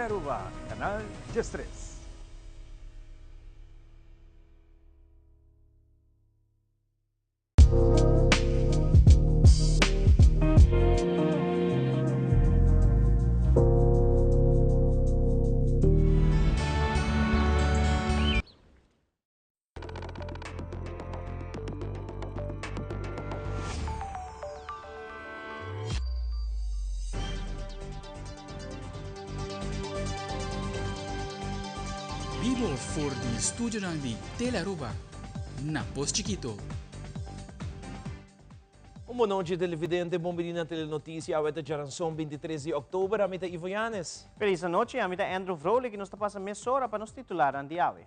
Telearuba, Canal 13. Bibo for di studionan di Telearuba na Pos Chikito. Un bon nochi televidente, bon bini na Telenoticia, awe ta djaranson 23 di oktober, ami ta Ivo Yanes. Feliz anochi, ami ta Andrew Vrolijk y nos ta pasa mesora pa nos titularnan di awe.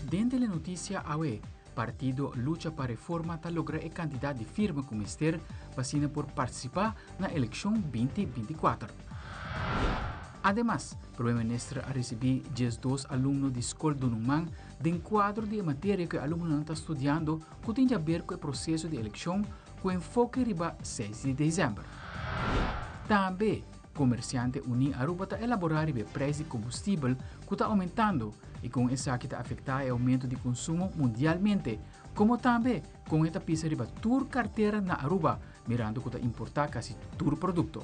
Den Telenoticia awe, partido Lucha pa Reforma ta logra e kantidat di firma ku mester pa asina por partisipá na elekshon 2024. Ademas, Prome Minister a risibí 12 alumno di Skol Dununman den kuadro di e materia ku e alumnonan ta studiando ku tin djaber ku e proseso di elekshon ku enfoke riba 6 di desèmber. Tambe, Komersiante Uní Aruba ta elaborá riba e preis di kombustibel ku ta oumentando i kon esaki ta afektá e oumento di konsumo mundialmente, komo tambe kon e ta pisa riba tur kartera na Aruba mirando ku ta importá kasi tur produkto.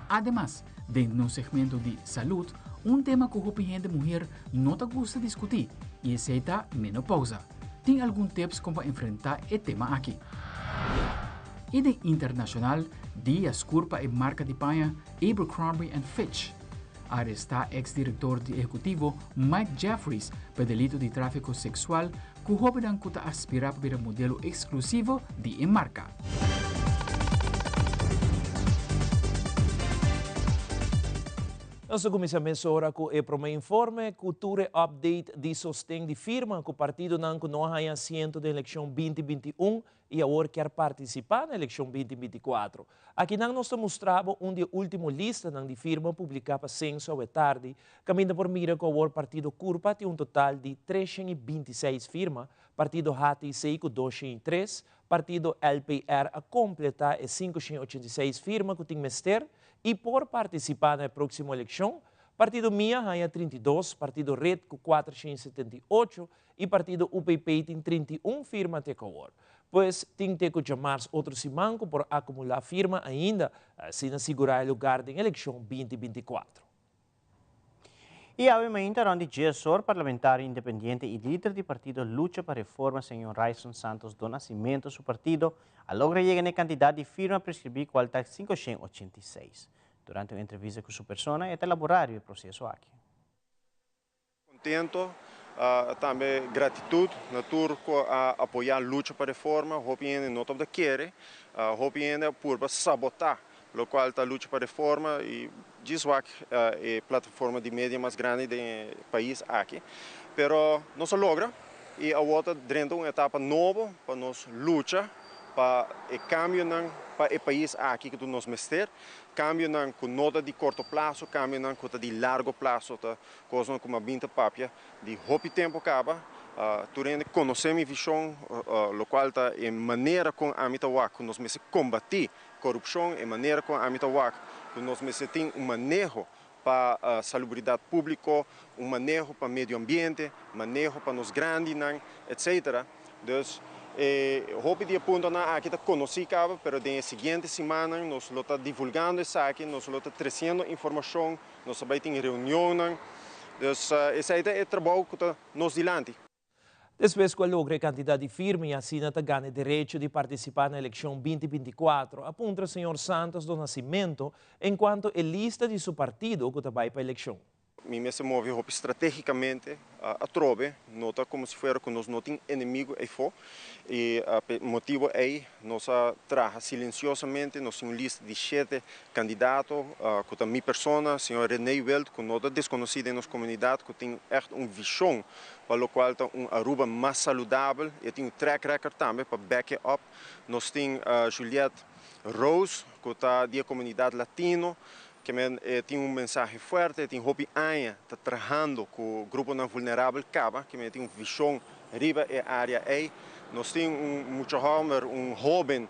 Ademas, den nos segmento di Salud, un tema ku hopi hende muher no ta gusta diskutí i esei ta menopousa. Tin algun tips kon pa enfrentá e tema aki. I den internashonal, dia skur pa e marka di paña Abercrombie and Fitch. A arestá eks direktor di ehekutivo Mike Jeffries pa e delito di tráfiko seksual ku hóbennan ku ta aspirá pa bira modelo eksklusivo di e marka. Nos ta kuminsá mesora ku e promé informe ku tur e update di sosten di firma ku partidonan ku no a haña asiento den elekshon 2021 i awor kier partisipá na elekshon 2024. Akinan nos ta mustra bo un di e último listanan di firma publiká pa Senso awe tardi, kaminda por mira ku awor partido Curpa tin un total di 326 firma, partido HTC ku 203, partido LPR a kompletá e 586 firma ku tin mester i por partisipá na e próksimo elekshon, partido mia haña 32, partido red ku 478 i partido UPP tin 31 firma te ku awor. Pues tin te ku djamars otro siman ku por akumulá firma ainda, asina sigurá e lugar den elekshon 2024. I awe mainta rond di 10 or, parlamentario independiente i lider di partido Lucha pa Reforma, señor Ryçond Santos do Nascimento, su partido a logra yega na e kantidat di firma preskribí kual ta 586. Durante un entrevista ku su persona, e ta elaborá riba e proseso aki. Contento, tambe gratitud na tur cu a apoya Lucha pa Reforma. Hopi hende no tabata kere, hopi hende a purba sabota locual ta Lucha pa Reforma y djis wak e plataforma di media mas grandi den e pais aki. Pero nos a logra y awor ta drenta un etapa nobo pa nos lucha pa e cambionan pa e pais aki cu nos mester. Cambionan cu no ta di corto plazo, cambionan cu ta di largo plazo, ta cosnan cu mi a bin ta papia di hopi tempo caba. Tur hende conoce mi vision, locual ta e manera con ami ta wak cu nos mester combati corupcion, e manera con ami ta wak cu nos mester tin un maneho pa salubridad publico, un maneho pa medio ambiente, maneho pa nos grandinan, etcetera. Dus e hopi di e puntonan aki ta conoci caba, pero den e siguiente simannan nos lo ta divulgando esaki, nos lo ta treciendo informacion, nos ta bay tin reunionnan. Dus esey ta e trabou cu ta nos dilanti. Despues cu a logra e cantidad di firma y asina ta gana e derecho di participa na eleccion 2024, a puntra señor Santos do Nascimento en cuanto e lista di su partido cu ta bay pa eleccion. Mi mester move hopi strategicamente atrobe, no ta como si fuera cu nos no tin enemigo eyfo, y p'e motibo ey nos a traha silenciosamente, nos tin un lista di 7 candidato cu ta mi persona, señor Rene Wild, cu no ta desconoci den nos comunidad, cu tin echt un vision pa locual ta un Aruba mas saludabel, e tin un track record tambe pa back it up. Nos tin Juliette Rose, cu ta di e comunidad latino, ke men e tin un mensahe fuerte, e tin hopi aña ta trahando cu gruponan vulnerabel caba, ke men e tin un vision riba e area ey. Nos tin un mucha homber, un hoben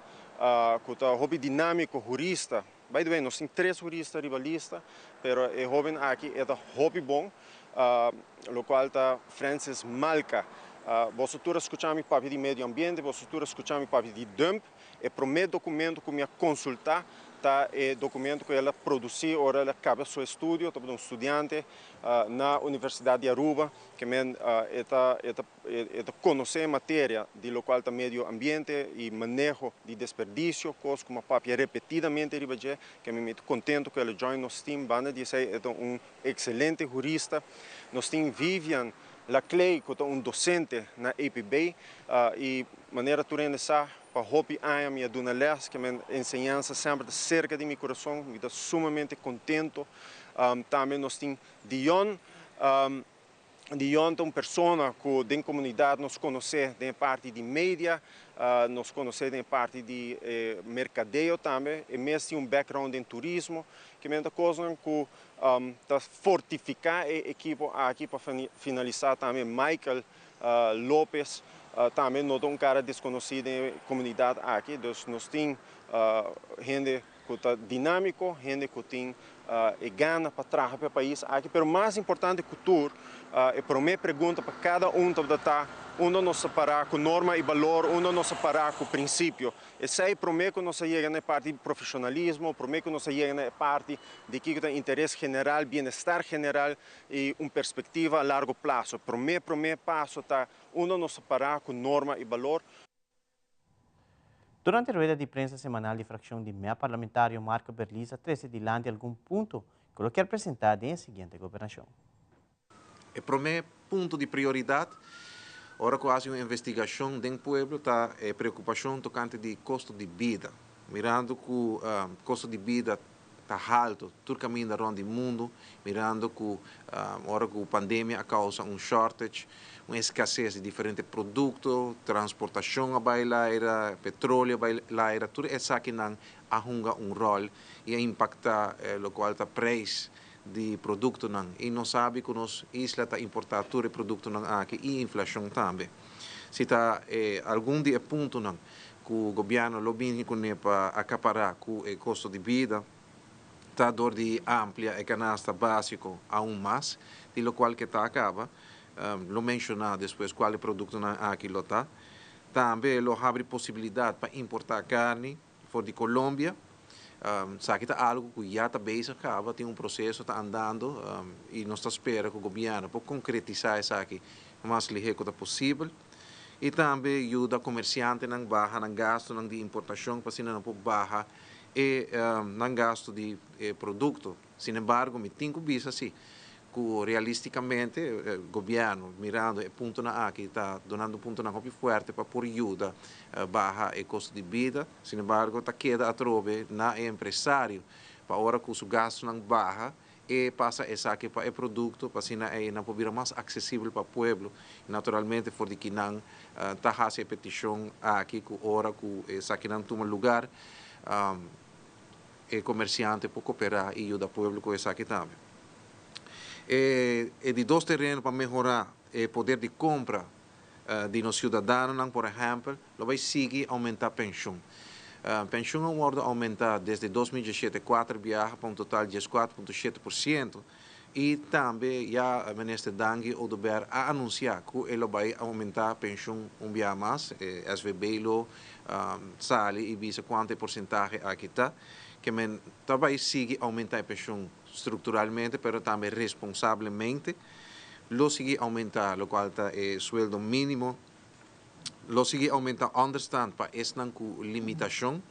cu ta hopi dinamico, hurista. By the way, nos tin tres hurista riba lista, pero e hoben aki ta hopi bon, locual ta Francis Malca. Boso tur a scucha mi papia di medio ambiente, boso tur a scucha mi papia di dump. E prome documento cu mi a consulta ta e documento cu el a produci ora el a caba su estudio, tabata un studiante na Universidad di Aruba, kiermen e ta conoce materia di locual ta medio ambiente y maneho di desperdicio, cos cu mi a papia repetidamente riba dje, kiermen mi ta contento cu el a join nos team. Banda di esey, e ta un excelente hurista. Nos tin Vivian Laclay, cu ta un docente na APB, y manera tur hende sa, pa hopi aña mi a duna les, kiermen enseñansa semper ta cerca di mi curason, mi ta sumamente contento. Tambe nos tin Dion, Dion ta un persona cu den comunidad nos conoce den parti di media, nos conoce den parti di mercadeo tambe, e mes tin un background den turismo, kiermen ta cos cu ta fortifica e ekipo aki. Pa finalisa tambe, Michael Lopez, tambe no ta un cara desconoci den comunidad aki. Dus nos tin hende cu ta dinamico, hende cu tin e gana pa traha pa e pais aki, pero mas importante cu tur, e prome pregunta pa cada un ta: unda nos ta para cu norma y balor, unda nos ta para cu principio? Esey prome cu nos yega na parti di profesionalismo, prome cu nos yega na parti di cu ta interes general, bienestar general y un perspectiva a largo plaso. Prome paso ta unda nos ta para cu norma y balor. Durante e rueda di prensa semanal di fraccion di MEP, parlamentario Marco Berliza a trece dilanti algun punto cu e kier presenta den siguiente gobernacion. E prome punto di prioridad, ora cu haci un investigacion den pueblo, ta e preocupacion tocante di costo di bida. Mirando cu e costo di bida ta halto, tur caminda rond mundo, mirando cu ora cu pandemia a causa un shortage, un escases di diferente producto, transportacion a bay laira, petroleo a bay laira, tur esakinan a hunga un rol y a impacta locual ta prijs di productonan. Y nos sabi cu nos isla ta importa tur productonan aki y inflacion tambe. Si ta algun di e puntonan cu gobierno lo bin cu pa acapara cu e costo di bida, ta door di amplia e canasta basico aun mas di locual cu ta caba, lo menciona despues cual productonan aki lo ta. Tambe lo habri posibilidad pa importa carni for di Colombia. Sabi ta algo cu ya ta bezig caba, tin un proceso ta andando y nos ta spera cu gobierno por concretisa esaki mas lihe cu posibel. Y tambe yuda comerciantenan baha nan gastonan di importacion, pa asina nan por baha e nan gasto di producto. Sin embargo, mi tin cu bisa si, cu realisticamente gobierno, mirando e puntonan aki, ta dunando puntonan hopi fuerte pa por yuda baha e costo di bida. Sin embargo, ta keda atrobe na empresario pa ora cu su gastonan baha e pasa esaki pa e producto, pa asina e nan por bira mas accesibel pa pueblo. Naturalmente, for di kinan ta haci e peticion aki cu ora cu esakinan tuma luga, e comerciante por coopera y yuda pueblo cu esaki tambe. E di dos tereno pa mehora e poder di compra di nos ciudadanonan, por ehempel, lo bay sigui aumenta pensioen. Pensioen a wordo aumenta desde 2017 cuater biaha pa un total di 4,7% y tambe ya minister Dangui Oduber a anuncia cu e lo bay aumenta pensioen un biaha mas, SVB lo sali y bisa cuanto porcentahe aki ta, kiermen ta bay sigui aumenta pensioen structuralmente, pero tambe responsablemente. Lo sigui aumenta locual ta e sueldo minimo, lo sigui aumenta onderstand pa esnan cu limitacion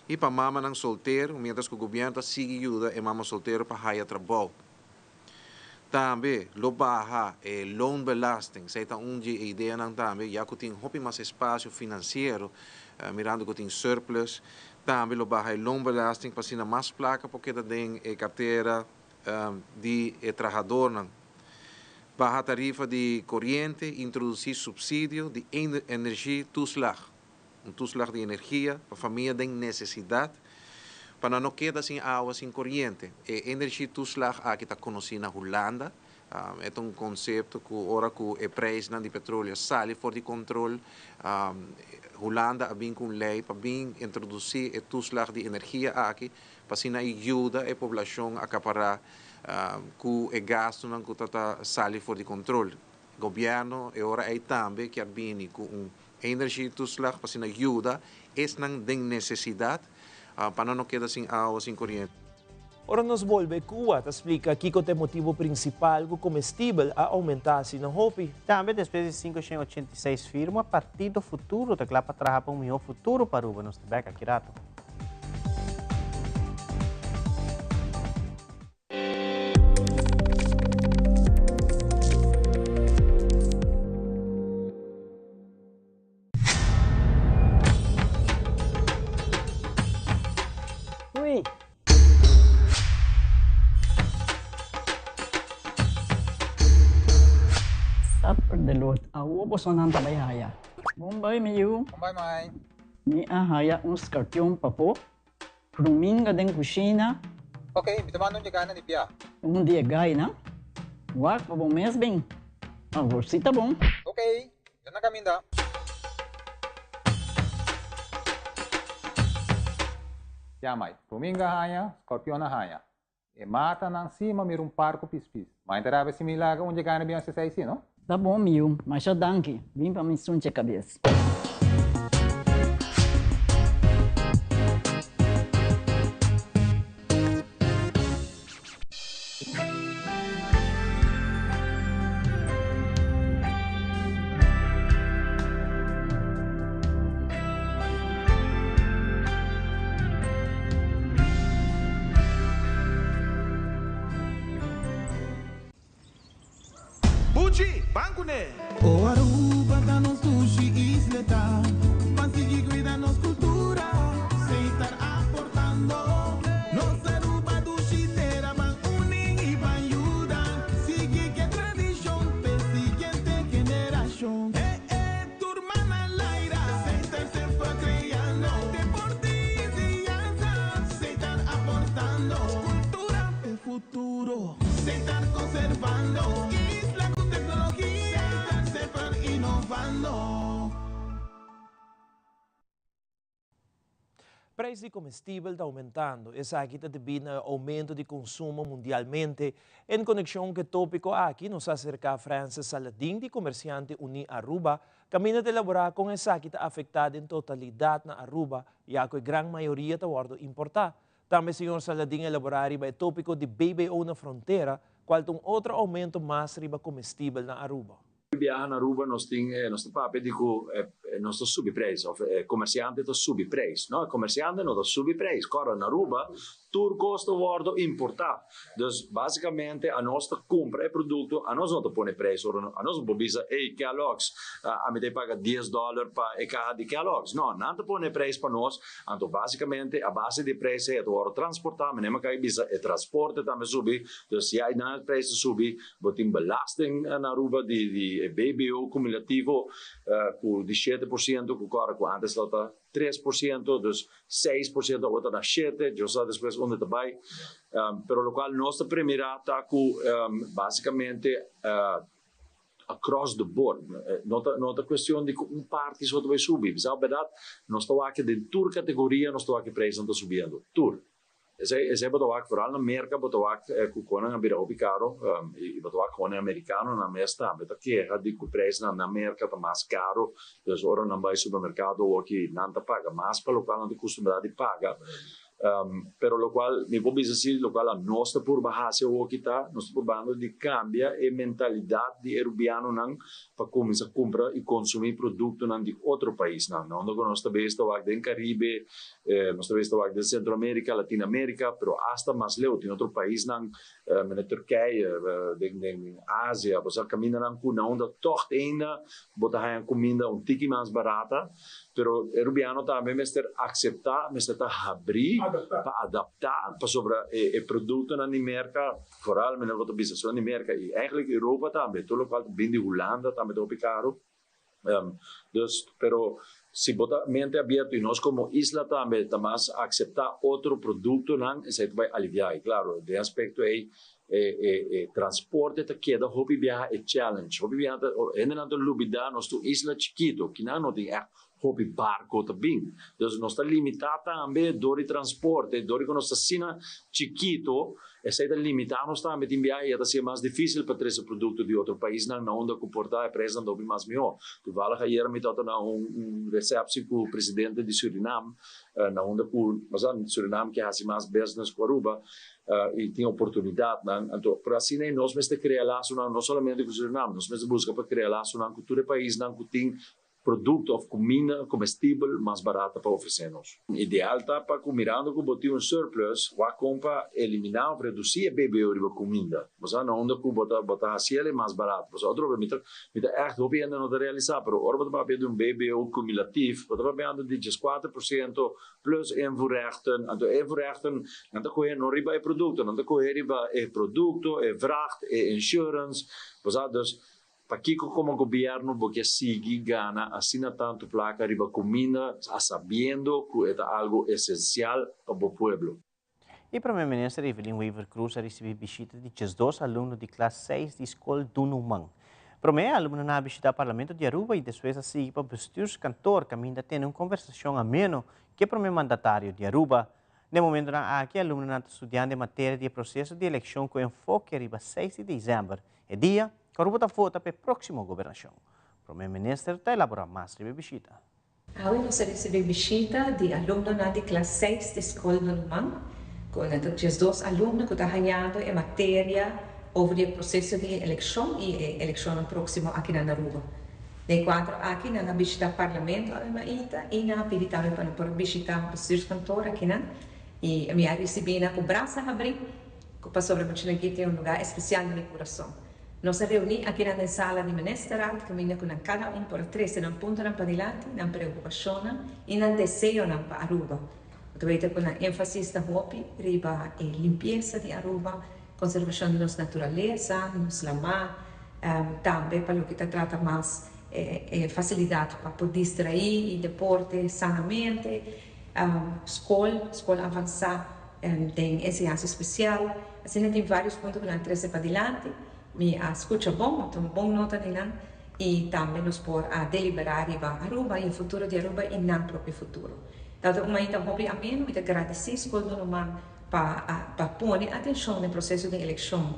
y pa mamanan soltero, mientras cu gobierno ta sigui yuda e mama soltero pa haya trabou. Tambe lo baha e loonbelasting, esey ta un di ideanan tambe, ya cu tin hopi mas espacio financiero, mirando cu tin surplus, tambe lo baha e loonbelasting pa asina mas placa por keda den e cartera di e trahadornan. Baha tarifa di coriente, introduci subsidio di energie toeslag. Un toeslag di energia pa famia den necesidad, pa no keda sin awa, sin coriente. E energie toeslag aki ta conoci na Hulanda. E ta un konsepto ku ora ku e preisnan di petroleo sali for di kontrol, Hulanda a bin ku un lei pa bin introdusí e toeslag di energia aki pa asina e yuda e poblashon akapará ku e gastunan ku ta ta sali for di kontrol. Gobièrnu e ora ei tambe kier bini ku un energietoeslag pa asina yuda esnan den nesesidat pa nan no keda sin awa, sin koriente. Ora nos bolbe, Cua ta splika kiko ta e motibu prinsipal ku komestibel a oumentá asina hopi. Tambe despues di 586 firma, Partido Futuro ta kla pa traha pa un mihó futuro pa Aruba. Nos ta bek aki rato. Ui. Supper de lot. Awo bosonan ta bai haya. Bon bai mi yu. Bon bai mai. Mi a haya un skarpion papo. Ruminga den kushina. Ok, mi ta manda un di gaina di bia. Un di e gaina. Wak pa bo mes bin. Awor si ta bon. Ok, mi ta na kaminda. Ya mai, ruminga haña, scorpion a haña. E matanan si ma mira un par ku pispis. Mai ta rabia si mi laga un dje gana bin hasi esei si, no? Ta bon mi yu, masha danki. Bin pa mi sunche kabes. Buchi, ban kuné! O Aruba ta nos dushi isleta, Ban sigui cuida nos cultura, Seitar aportando. Nos Aruba dushi tera, Ban uni y ban yuda, Sigui ke tradicion p'e siguiente generacion. Eh eh, tur man al aire, Seitar semper creando, Deporte y enseñanza, Seitar aportando, Cultura p'e futuro, Seitar conservando, Isla cu tecnologia, Seitar semper innovando. Prijs di comestibel ta aumentando. Esaki ta debí na e aumento di consumo mundialmente. En conexion cu e topico aki nos a acerca Francis Saladin di Comerciante Uní Aruba, caminda ta elabora con esaki ta afecta den totalidad na Aruba, ya cu e gran mayoria ta wordo importa. Tambe señor Saladin a elabora riba e topico di BBO na frontera, cual ta un otro aumento mas riba comestibel na Aruba. Biaha na Aruba nos tin nos ta papia di cu nos ta subi prijs of e comerciante ta subi prijs. No, e comerciante no ta subi prijs. Corda na Aruba tur cos ta wordo importa. Dus basicamente anos ta cumpra e producto, anos no ta pone prijs ora anos no por bisa ey Kellogg's ami ta paga dies dollar pa e caha di Kellogg's. No, nan ta pone e prijs pa nos, anto basicamente a base di e prijs ey a ta wordo transporta, mi nema kai bisa e transporte tambe subi, dus ya nan e prijs ta subi. Bo tin belasting na Aruba di di e BBO cumulativo cu di 7% cu cora cu antes lo ta 3%, dus 6% awor ta na 7, Dios sa despues unda ta bay. Pero locual nos ta premira ta cu basicamente across the board, no ta no ta cuestion di cu un parti so ta bay subi, bisa berdad nos ta wak den tur categoria nos ta wak e prijsnan ta subiendo, tur. Esei esei bo ta wak vooral na Merka bo ta wak ku konan a bira hopi karo i bo ta wak konan amerikanonan mes tambe ta keha di ku preisnan na Merka ta mas karo dus ora nan bai supermerkado awoki nan ta paga mas pa lokual nan ta kustumbrá di paga pero lokual mi por bisa si lokual anos ta purba hasi awoki ta nos ta purbando di kambia e mentalidat di e rubianonan pa kuminsá kumpra i konsumí produktonan di otro paisnan na unda ku nos ta bes ta wak den Karibe Nos ta bes ta wak den Centro America, Latin America, pero hasta mas leu tin otro paisnan, mene Turkije, den den Asia, bo sa kamindanan ku na unda tòg ainda bo ta haña kuminda un tiki mas barata, pero e rubiano tambe mester akseptá, mester ta habrí pa adaptá, pasobra e produktonan di Merka, foral mene bo ta bisa so di Merka i eigentlik Europa tambe, tur lokual ta bin di Hulanda tambe ta hopi karu. Dus, pero si bo ta mente abierto y nos como isla tambe ta mas acepta otro productonan, esey ta bay alivia. Y claro, den aspecto ey, E transporte ta keda hopi biaha e challenge. Hopi biaha ta hendenan ta lubida nos ta un isla chikito, kinan no tin ègt hopi barco ta bin. Dus nos ta limita tambe door di transporte, door di cu nos ta asina chikito, esey ta limita nos tambe tin biaha y a ta hacié mas dificil pa trece producto di otro paisnan na unda cu por ta e prijsnan ta hopi mas miho. Toevallig ayer mi tabata na un receptie cu presidente di Surinam, na unda cu, Surinam ke haci mas business cu Aruba, y tin oportunidadnan. Anto, pero asina nos mester crea lasonan no solamente cu Surinam, nos mester busca pa crea lasonan cu tur e paisnan cu tin producto of cuminda comestibel mas barata pa ofrece nos. Ideal ta pa cu mirando cu bo tin un surplus, wak con pa elimina of reduci e BBO riba cuminda. Bo sa na unda cu bo ta bo ta haciel e mas barato. Pasobra otro be mi ta mi ta echt hopi hende no ta realisa, pero ora bo ta papia di un BBO cumulativ, bo ta papiando di 14% plus invoerrechten. Anto e invoerrechten nan ta coge no riba e producto, nan ta coge riba e producto, e vracht, e insurance. Bo sa dus Pakiko komo gobièrnu bo ke sigui gana asina tantu plaka riba kuminda a sabiendo ku e ta algu esensial pa bo pueblo? E Prome Minister Evelyn Wever-Croes a ricibi bishita di 12 alumno di klas 6 di Skol Dunuman. Prome e alumnonan a bishita Parlamento di Aruba y despues a sigui pa Bestuurskantoor caminda tene un conversacion ameno cu e Prome Mandatario di Aruba. Den momentonan aki alumnonan ta studiando e materia di e proceso di eleccion cu enfoke riba 6 di december, e dia cu Aruba ta vota pa e proximo gobernacion. Prome Minister ta elabora mas riba e bishita. Awe nos a ricibi bishita di alumnonan di klas seis di Skol Normal, cu nan ta 12 alumno cu ta hañando e materia over di e proceso di e eleccion y e eleccionnan proximo akinan na Aruba. Den e cuadro aki nan a bishita Parlamento awe mainta y nan a pidi tambe pa nan por bishita Bestuurskantoor akinan y mi a ricibi nan cu brasa habri cu pasobra muchanan aki tin un lugar especial den mi curason. Nos a reuní akinan den sala di Ministerraad kaminda ku nan kada un por a trese nan puntonan padilanti, nan preokupashonnan i nan deseonan pa Aruba. Bo ta weta ku nan énfasis ta hopi riba e limpiesa di Aruba, konservashon di nos naturalesa, nos lamá, tambe pa loke ta trata mas e fasilidat pa por distraí i deporte sanamente, skol, skol avansá den enseñansa spesial. Asina tin varios punto ku nan a trese padilanti. Mi a skucha bon, a tuma bon nota di nan i tambe nos por a deliberá riba Aruba i e futuro di Aruba i nan propio futuro. Tabata un mainta hopi ameno. Mi ta gradisí Skol Donoman pa pa pone atenshon den proseso di elekshon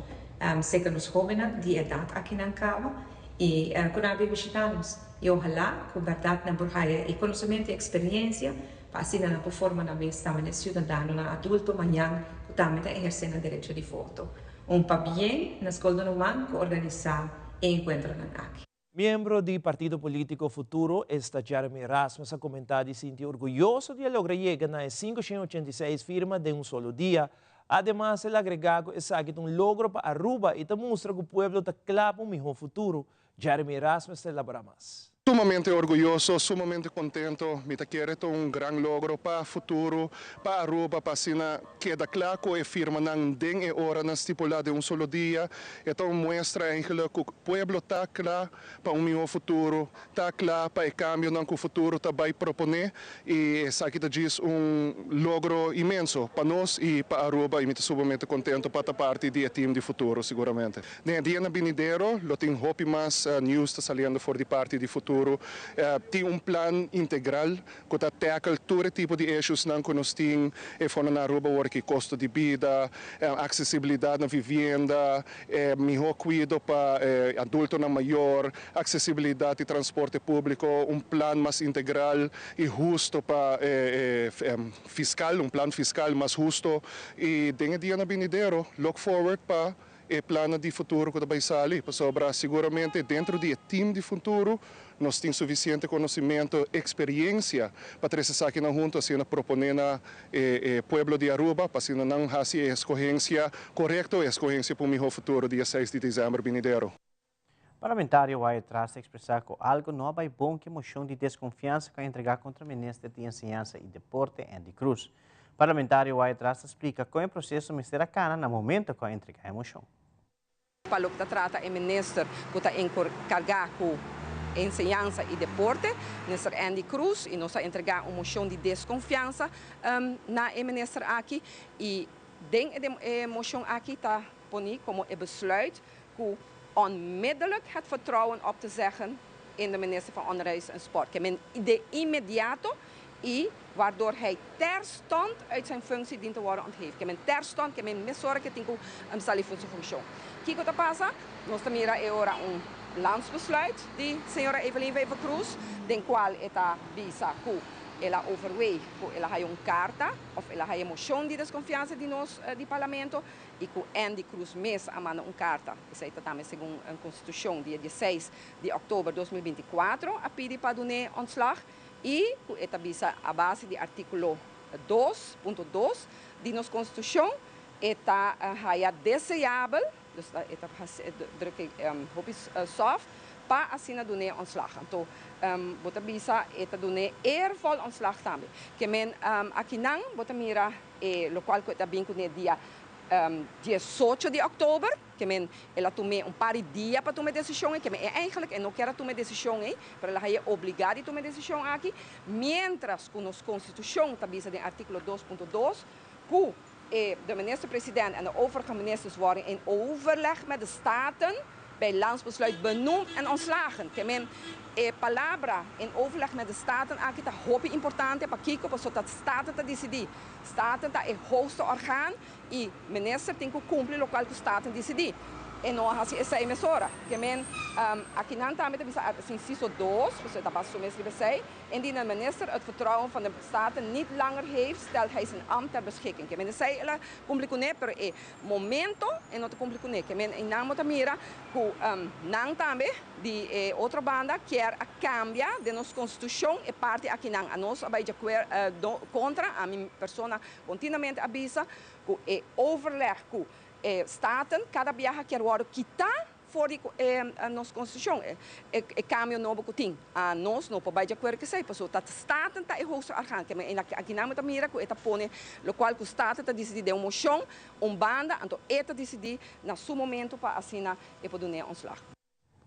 serka nos hóbennan di edat akinan kaba i ku nan a bin bishitá nos. I ohalá ku bèrdat nan por haya e konosementu i eksperiencia pa asina nan por forma nan mes tambe den siudadanonan adulto mañan ku tambe ta ehersé nan derecho di voto. Un pabien na Skol Don Juan ku organisá e enkuentronan aki. Miembro di partido politico Futuro, esta Jeremy Erasmus a comenta di sinti orguyoso di a logra yega na e 586 firma den un solo dia. Ademas el agrega cu esaki ta un logro pa Aruba y ta mustra cu pueblo ta cla pa un miho futuro. Jeremy Erasmus ta elabora mas. Sumamente orguyoso, sumamente contento. Mi ta kere ta un gran logro pa futuro, pa Aruba, pa asina keda cla cu e firmanan den e oranan stipula den un solo dia. E ta un muestra eigenlijk cu pueblo ta cla pa un miho futuro, ta cla pa e cambionan cu futuro ta bay propone y esaki ta djis un logro inmenso pa nos y pa Aruba y mi ta sumamente contento pa ta parti di e team di futuro siguramente. Den e dianan binidero lo tin hopi mas news ta saliendo for di parti di futuro. Tin un plan integral ku ta tackle tur e tipo di issuesnan ku nos tin e for na Aruba awor ki kosto di bida, aksesibilidat na vivienda, mihó kuido pa adultonan mayor, aksesibilidat di transporte públiko, un plan mas integral i husto pa fiskal, un plan fiskal mas husto. I den e dianan binidero look forward pa e plannan di futuro ku ta bai sali, pasobra siguramente dentro di e team di futuro nos tin sufisiente konosementu, eksperiensia pa trese esakinan huntu asina proponé na e pueblo di Aruba pa asina nan hasi e eskohensia korekto, e eskohensia pa un mihó futuro dia 6 di desèmber binidero. Parlamentario Wyatt Ras ta ekspresá ku algu no a bai bon ku e moshon di deskonfiansa ku a entregá kontra minister di Enseñansa i Deporte, Endy Croes. Parlamentario Wyatt Ras ta splika kon e proseso mester a kana na momento ku a entregá e moshon. Pa loke ta trata e minister ku ta enkargá ku Enseñansa i Deporte, Minister Endy Croes, i nos a entregá un moshon di deskonfiansa na e minister aki i den e moshon aki ta. poni komo e besluit ku onmiddellijk het vertrouwen op te zeggen in de minister van Onderwijs en Sport. Ke men de inmediato i waardoor hij terstond uit zijn functie dient te worden ontheven. Ke men terstond, ke men mesora ke tin ku sali for su funccion. Kiko ta pasa? Nos ta mira e ora un landsbesluit di señora Evelyn Wever-Croes, den cual e ta bisa cu el a overweeg cu el a haya un carta of el a haya mocion di desconfiansa di nos di Parlamento y cu Endy Croes mes a manda un carta, esey ta tambe segun Constitucion, dia dieseis di october 2024 a pidi pa dun'é ontslag y cu e ta bisa a base di articulo 2.2 di nos Constitucion e ta haya deseabel, dus e ta druk hopi soft, pa asina dun'é ontslag. Anto bo ta bisa e ta dun'é eervol ontslag tambe. Ke men akinan bo ta mira e locual cu e ta bin cune dia 18 di october, ke men el a tum'é un par di dia pa tuma e decision ei, ke men e eigenlijk e no kier a tuma e decision ei, pero el a haye obliga di tuma e decision aki, mientras cu nos Constitucion ta bisa den articulo 2.2 cu e de minister-president en de overige ministers worden in overleg met de Staten bij landsbesluit benoemd en ontslagen. Ke men e palabra in overleg met de Staten aki ta hopi importante. Pakiko? Pasobra ta Staten ta disidí. Staten ta e hoogste orgaan i minister tin ku kumpli lokual ku Staten disidí. E no a hasi esei mesora. Ke men akinan tambe ta bisa inciso 2, pasobra e ta basa su mes riba esei. Indien een minister het vertrouwen van de Staten niet langer heeft, stelt hij zijn ambt ter beschikking. Ke men esei el a kumpli kuné, pero e momento e no ta kumpli kuné. Ke men einan bo ta mira ku nan tambe di e otro banda kier a kambia den nos konstitushon e parti akinan. Anos a bai djakuer kontra, ami persona kontinuamente a bisa ku e overleg ku e Staten kada biaha kier wòrdu kitá For di e nos Constitucion, e cambio nobo cu tin, nos no por bay di acuerdo cu esey, pasobra ta Staten ta e hoogste orgaan. Ke men akinan bo ta mira cu e ta pone locual cu Staten ta dicidi den un mocion, un banda, anto e ta dicidi na su momento pa asina e por dun'e ontslag.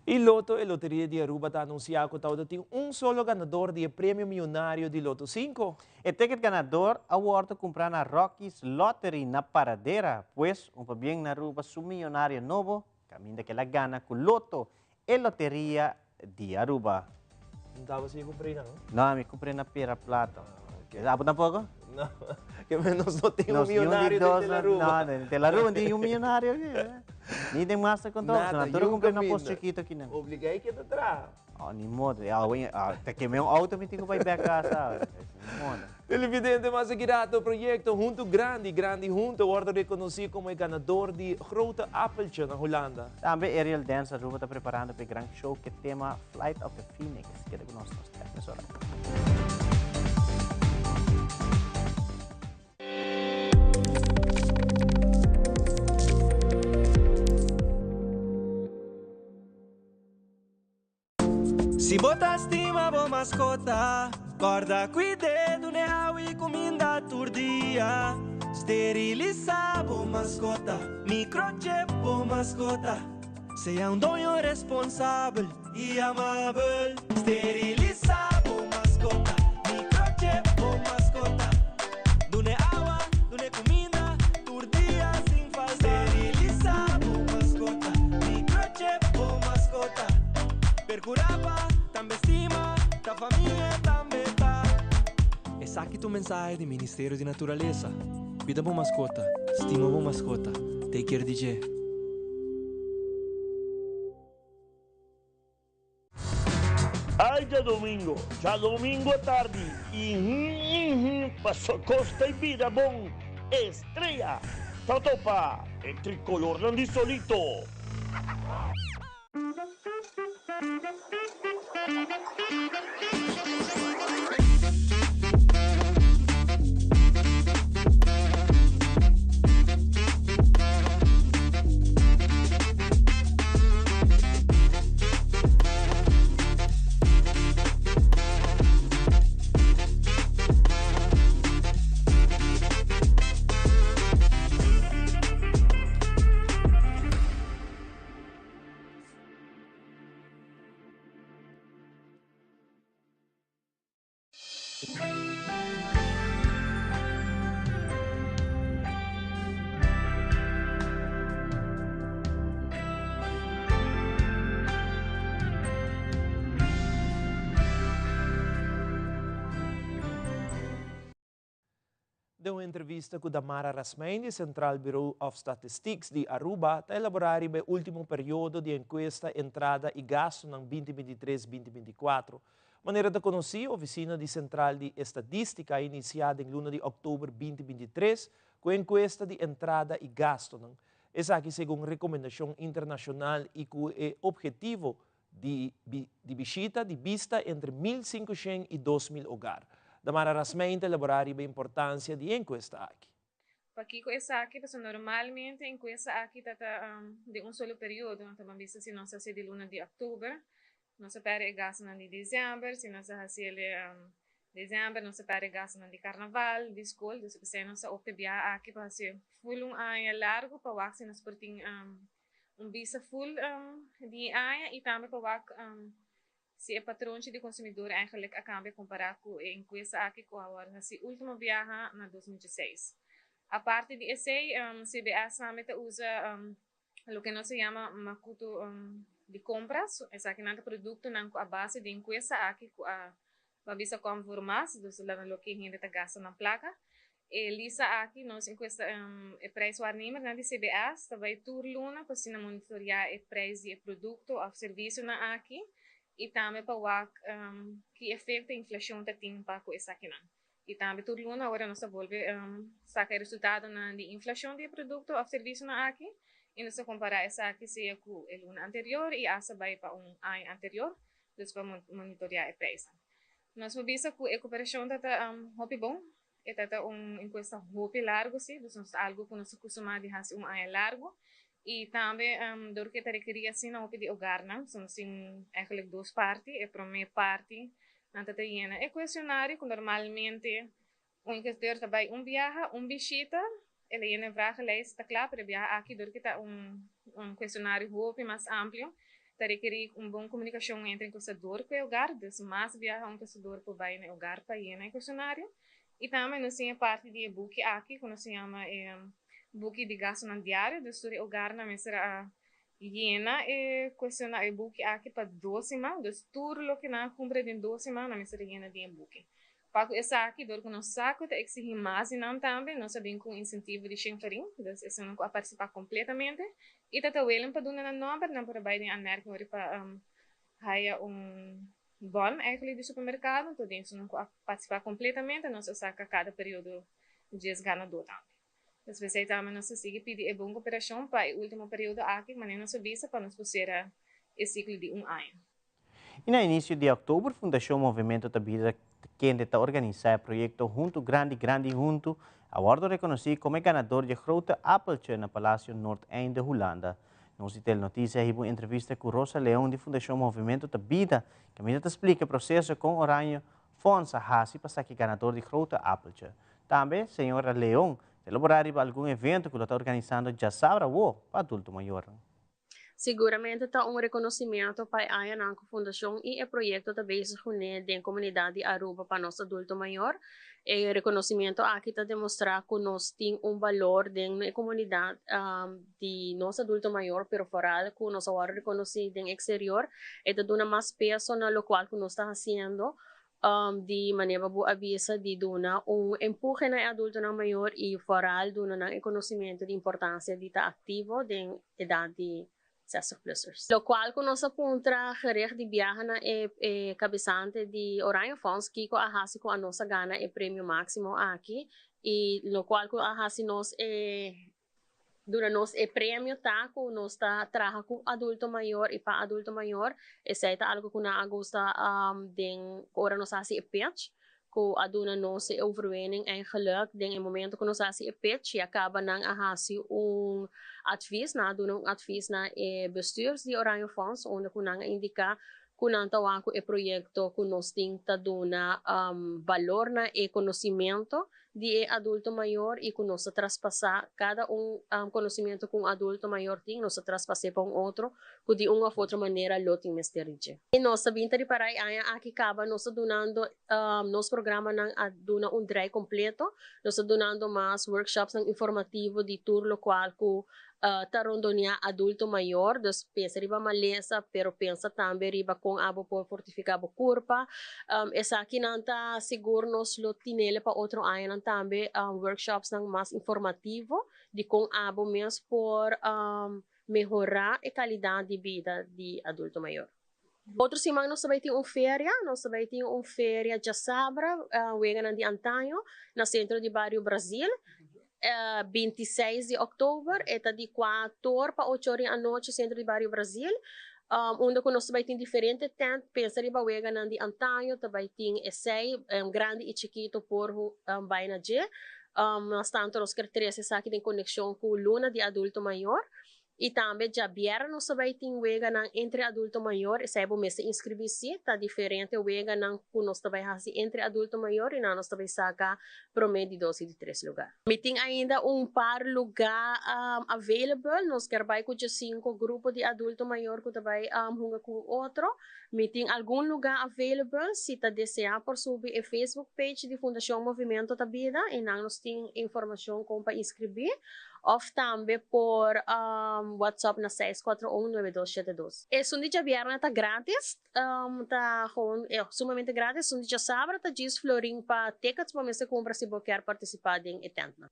Y Lotto, e loteria di Aruba ta anuncia cu tawata tin un solo ganador di e premio miyonario di Lotto 5. E ticket ganador a wordo cumpra na Rocky's Lottery na Paradera, pues un pabien na Aruba su miyonario nobo Caminda cu el a gana cu Lotto e loteria di Aruba. No taba si cumpré nan? No, ami cumpré na Pera Plata. Abo tampoco? No, que nos no tin un millonario den Telaruba. No, den Telaruba no tin un millonario. Ni den Master Control. Nada, Nan tur a cumpré na pos chikito aki nan. Obligá e keda traha. Oh, ni modo. Ta keme un auto mi tin cu bai bek casa. Ni modo. Televidente, mas aki rato proyecto Hunto Grandi, Grandi Hunto wordo reconoci como e ganador di Grote Appeltje na Hulanda. Tambe Aerial Dance Aruba ta preparando pa e gran show cu e tema Flight of the Phoenix. Keda cu nos, nos ta bek mesora. Si bo ta stima bo maskota, kòrda kuid'é, dun'é awa i kuminda tur dia. Sterilisá bo maskota, microchip bo maskota. Sea un doño responsabel i amabel. Sterilisá bo maskota, microchip bo maskota. Dun'é awa, dun'é kuminda tur dia sin falta. Sterilisá bo maskota, microchip bo maskota. Percurá pa tambe stima, ta famia tambe ta. Esaki ta un mensahe di Ministerio di Naturalesa. Cuida bo mascota, stima bo mascota, take care di dje. Ay djadomingo, djadomingo atardi, ihin ihin paso costa y bida bon, Estrella ta topa e tricolornan di Solito. Den un entrevista cu Damara Rasmijn di Centraal Bureau of Statistics di Aruba ta elabora riba e ultimo periodo di encuesta Entrada y Gastonan 2023, 2024. Manera ta conoci, Oficina di Central di Estadistica a inicia den luna di october 2023 cu e encuesta di entrada y gastonan. Esaki segun recomendacion internacional y cu e obhetivo di di bishita di bista entre 1500 y 2000 hogar. Damara Rasmijn ta elabora riba e importancia di e encuesta aki. Pakico esaki? Pasobra normalmente encuesta aki ta ta den un solo periodo. Ta ban bisa si nos haci di luna di october, nos a perde e gastonan di december, si nos a haci el december, nos a perde e gastonan di carnaval, di school. Dus p'esei nos a opta biaha aki pa haci full un aña largo pa wak si nos por tin un bista full di e aña y tambe pa wak si e patronchi di consumidor eigenlijk a cambia compara cu e encuesta aki cu a worde haci ultimo biaha na 2016. Aparte di esey, CBS tambe ta usa loke nos ta yama macuto di compras. Esakinan ta productonan cu a base di encuesta aki cu a bisa conforma, dus loke hende ta gasta nan placa. E lista aki, nos encuesta, e prijswaarnemer di CBS, ta bay tur luna pa asina monitorea e prijs di e producto of servicionan aki y tambe pa wak ki efecto inflacion ta tin pa cu esakinan. Y tambe tur luna ora nos ta bolbe saca e resultadonan di inflacion di e producto of servicionan aki y nos ta compara esaki sea cu e luna anterior y hasta bay pa un aña anterior, dus pa monitorea e prijsnan. Nos por bisa cu e cooperacion ta hopi bon. E ta un encuesta hopi largo si, dus nos algo cu nos a costuma di haci un aña largo. Y tambe door cu ta requeri asina hopi di hogarnan, so nos tin eigenlijk dos parti. E prome parti nan ta yena e cuestionario cu normalmente un enquestador ta bay un biaha, un bishita, el a yena e vragenlijst, ta cla, pero e biaha aki door cu ta un cuestionario hopi mas amplio, ta requeri un bon comunicacion entre enquestador cu e hogar, dus mas biaha un enquestador por bay na e hogar pa yena e cuestionario. Y tambe nos tin e parti di e buki aki, cu nos ta yama e buki di gastonan diario, dus tur e hogarnan mester a yena e cuestionario, e buki aki pa 2 siman, dus tur loke nan a cumpra den 2 siman, nan mester yena den e buki. Pa cu esaki, door cu nos sa cu ta exigi mas di nan tambe, nos a bin cu un incentivo di 100 florin, dus esnan cu a participa completamente, y ta willing pa duna nan nomber, nan por bay den aanmerking pa haya un bon eigenlijk di supermercado, anto den esnan cu a participa completamente, nos a saca cada periodo 10 ganador tambe. Dus p'esey tambe nos a sigui pidi e bon cooperacion pa e ultimo periodo aki, manera nos a bisa pa nos por cera e ciclo di un aña. Y na inicio di october, Fundacion Movimento ta Bida, kende ta organisa e proyecto Hunto Grandi Grandi Hunto, a wordo reconoci como ganador di Grote Appeltje na Palacio Noordeinde, Hulanda. Nos di Telenoticia a un entrevista cu Rosa León di Fundacion Movimento ta Bida, cu ta splica e proceso con Oranje Fonds a haci pa saca ganador di Grote Appeltje. Tambe, señora León, ta elabora algun evento cu ta organisando diasabra pa adulto mayor. Siguramente ta un reconocimento pa e Fundacion y e proyecto ta bezig cu den comunidad di Aruba pa nos adulto mayor. E reconocimento aki ta demostra cu nos tin un balor den comunidad di nos adulto mayor, pero vooral cu nos awor reconoci den exterior, y ta duna mas peso na locual cu nos ta haciendo di manera bo a bisa di duna un empuje na adultonan mayor y vooral duna nan conocimento di importancia di ta activo den edad di 60-plussers. Locual cu nos a puntra gericht di biaha na e cabesante di Oranje Fonds, kico a hasi cu nos a gana e premio maximo aki y locual cu a hasi nos e duna nos e premio ta cu nos ta traha cu adulto mayor y pa adulto mayor. Esey ta algo cu nan a gusta den ora nos hasi e pitch cu a duna nos e overwinning eigenlijk den e momento cu nos hasi e pitch y a caba nan a hasi un advies na duna un advies na e bestuurs di Oranje Fonds, unda cu nan a indica cu nan ta wak e proyecto cu nos tin ta duna balor na e conocimento di adulto mayor y cu nos ta traspasa cada un conocimento cu un adulto mayor tin, nos ta traspasa pa un otro cu di un of otro manera lo tin mester dje. Y nos ta bin ta ripara aña aki caba nos ta dunando nos programanan a duna un draai completo, nos ta dunando mas workshops nan informativo di tur locual cu Ta rondonia adulto mayor, dus pensa riba malesa, pero pensa tambe riba con abo por fortifica bo curpa. Esakinan ta sigur nos lo tinele pa otro añanan tambe, workshopsnan mas informativo di con abo mes por mehora e calidad di bida di adulto mayor. Otro siman nos ta bay tin un feria, nos ta bay tin un feria djasabra, weganan di antaño, na centro di bario Brazil, 26 di october, e ta di 4 pa 8 or di anochi, centro di bario Brazil, unda cu nos ta bay tin diferente tent, pensa riba weganan di antaño, ta bay tin esey, grandi y chikito por bay na dje. Mas tanto nos kier trece esaki den conexion cu luna di adulto mayor. I tambe djabièrnè nos ta bai tin weganan entre adulto mayor, esei bo mester inskribí sí, ta diferente weganan ku nos ta bai hasi entre adulto mayor i nan nos ta bai saka promé, di dos i di tres lugá. Mi tin ainda un par lugá available, nos kier bai ku djesinku grupo di adulto mayor ku ta bai hunga ku otro. Mi tin algun lugá available, si ta deseá por subi e Facebook page di Fundashon Movimento ta Bida i nan nos tin informashon kon pa inskribí. Of tambe por WhatsApp na 641 9272. Esun di djabièrnè ta gratis, ta gewoon sumamente gratis. Esun di djasabra ta djis florin pa tickets bo mester kumpra si bo kier partisipá den e tèntnan.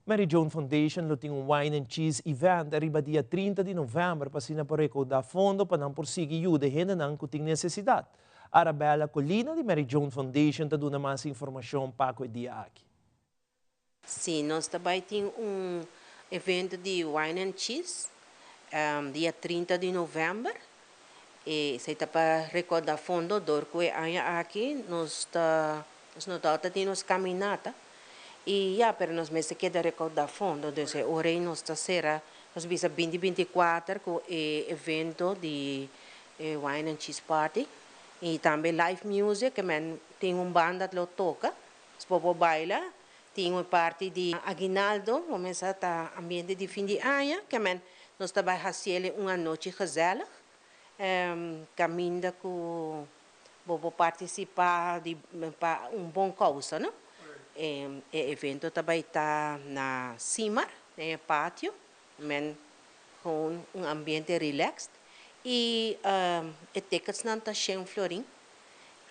Mary Joan Foundation lo tin un Wine and Cheese Event ariba dia 30 di novèmber pa asina por rekoudá fondo pa nan por sigui yuda e hendenan ku tin nesesidat. Arabella Colina di Mary Joan Foundation ta duna mas informashon pa ku e dia aki. Sí, nos ta bai tin un evento di Wine and Cheese dia 30 di november. E esei ta pa recorda fondo dor cu e aña aki nos ta nos no tabata tin nos caminata y ya pero nos mester keda recorda fondo dus e ora ei nos ta cera nos bisa binti 24 cu e evento di e Wine and Cheese Party y tambe live music ke men tin un banda lo toca. Bo por baila, tin un parti di aguinaldo, bo mester ta ambiente di fin di aña, ke men nos ta bai hasiel un anochi gezellig, kaminda ku bo por partisipá di pa un bon kousa, no. E evento ta bai ta na Simar, den e patio, men gewoon un ambiente relaxed i e ticketsnan ta shen florin.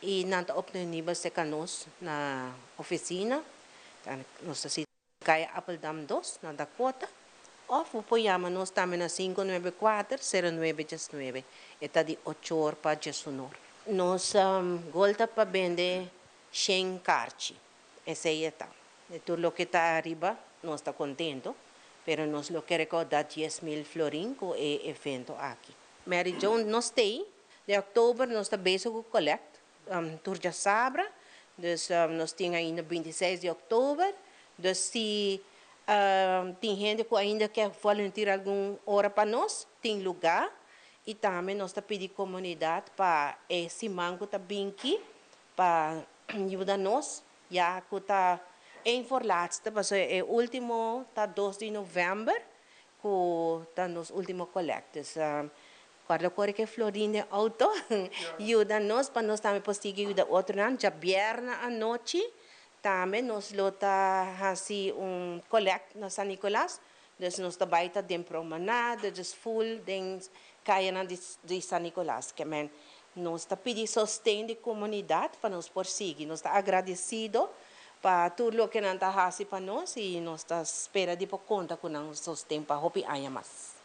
I nan ta obtenibel serka nos na ofisina, nos ta sita Kaya Appeldam 2 na Dakota, òf bo por yama nos tambe na 594 0919. E ta di ochor pa djesunor. Nos gol ta pa bende shen karchi, esei e ta. Di tur loke ta ariba nos ta kontento, pero nos lo ke rekoudá 10,000 florin ku e evento aki. Mary Joan, nos t'ei Den oktober nos ta bezig ku collect tur djasabra, dus nos tin ainda 26 di oktober, dus si tin hende ku ainda ke volunteer algun ora pa nos, tin luga, i tambe nos ta pidi komunidat pa e siman ku ta binki pa yuda nos, ya ku ta een voor laatste, pasobra e ultimo ta 2 di novèmber ku ta nos ultimo collect, dus Guarda kore ke florin den auto yuda nos pa nos tambe por sigui yuda otronan. Djabièrnè anochi tambe nos lo ta hasi un collect na San Nicolas. Dus nos ta bai ta den promenade, dus full den kayanan di San Nicolas. Ke men nos ta pidi sosten di komunidat pa nos por sigui. Nos ta agradesido pa tur loke nan ta hasi pa nos i nos ta spera di por konta ku nan sosten pa hopi aña mas.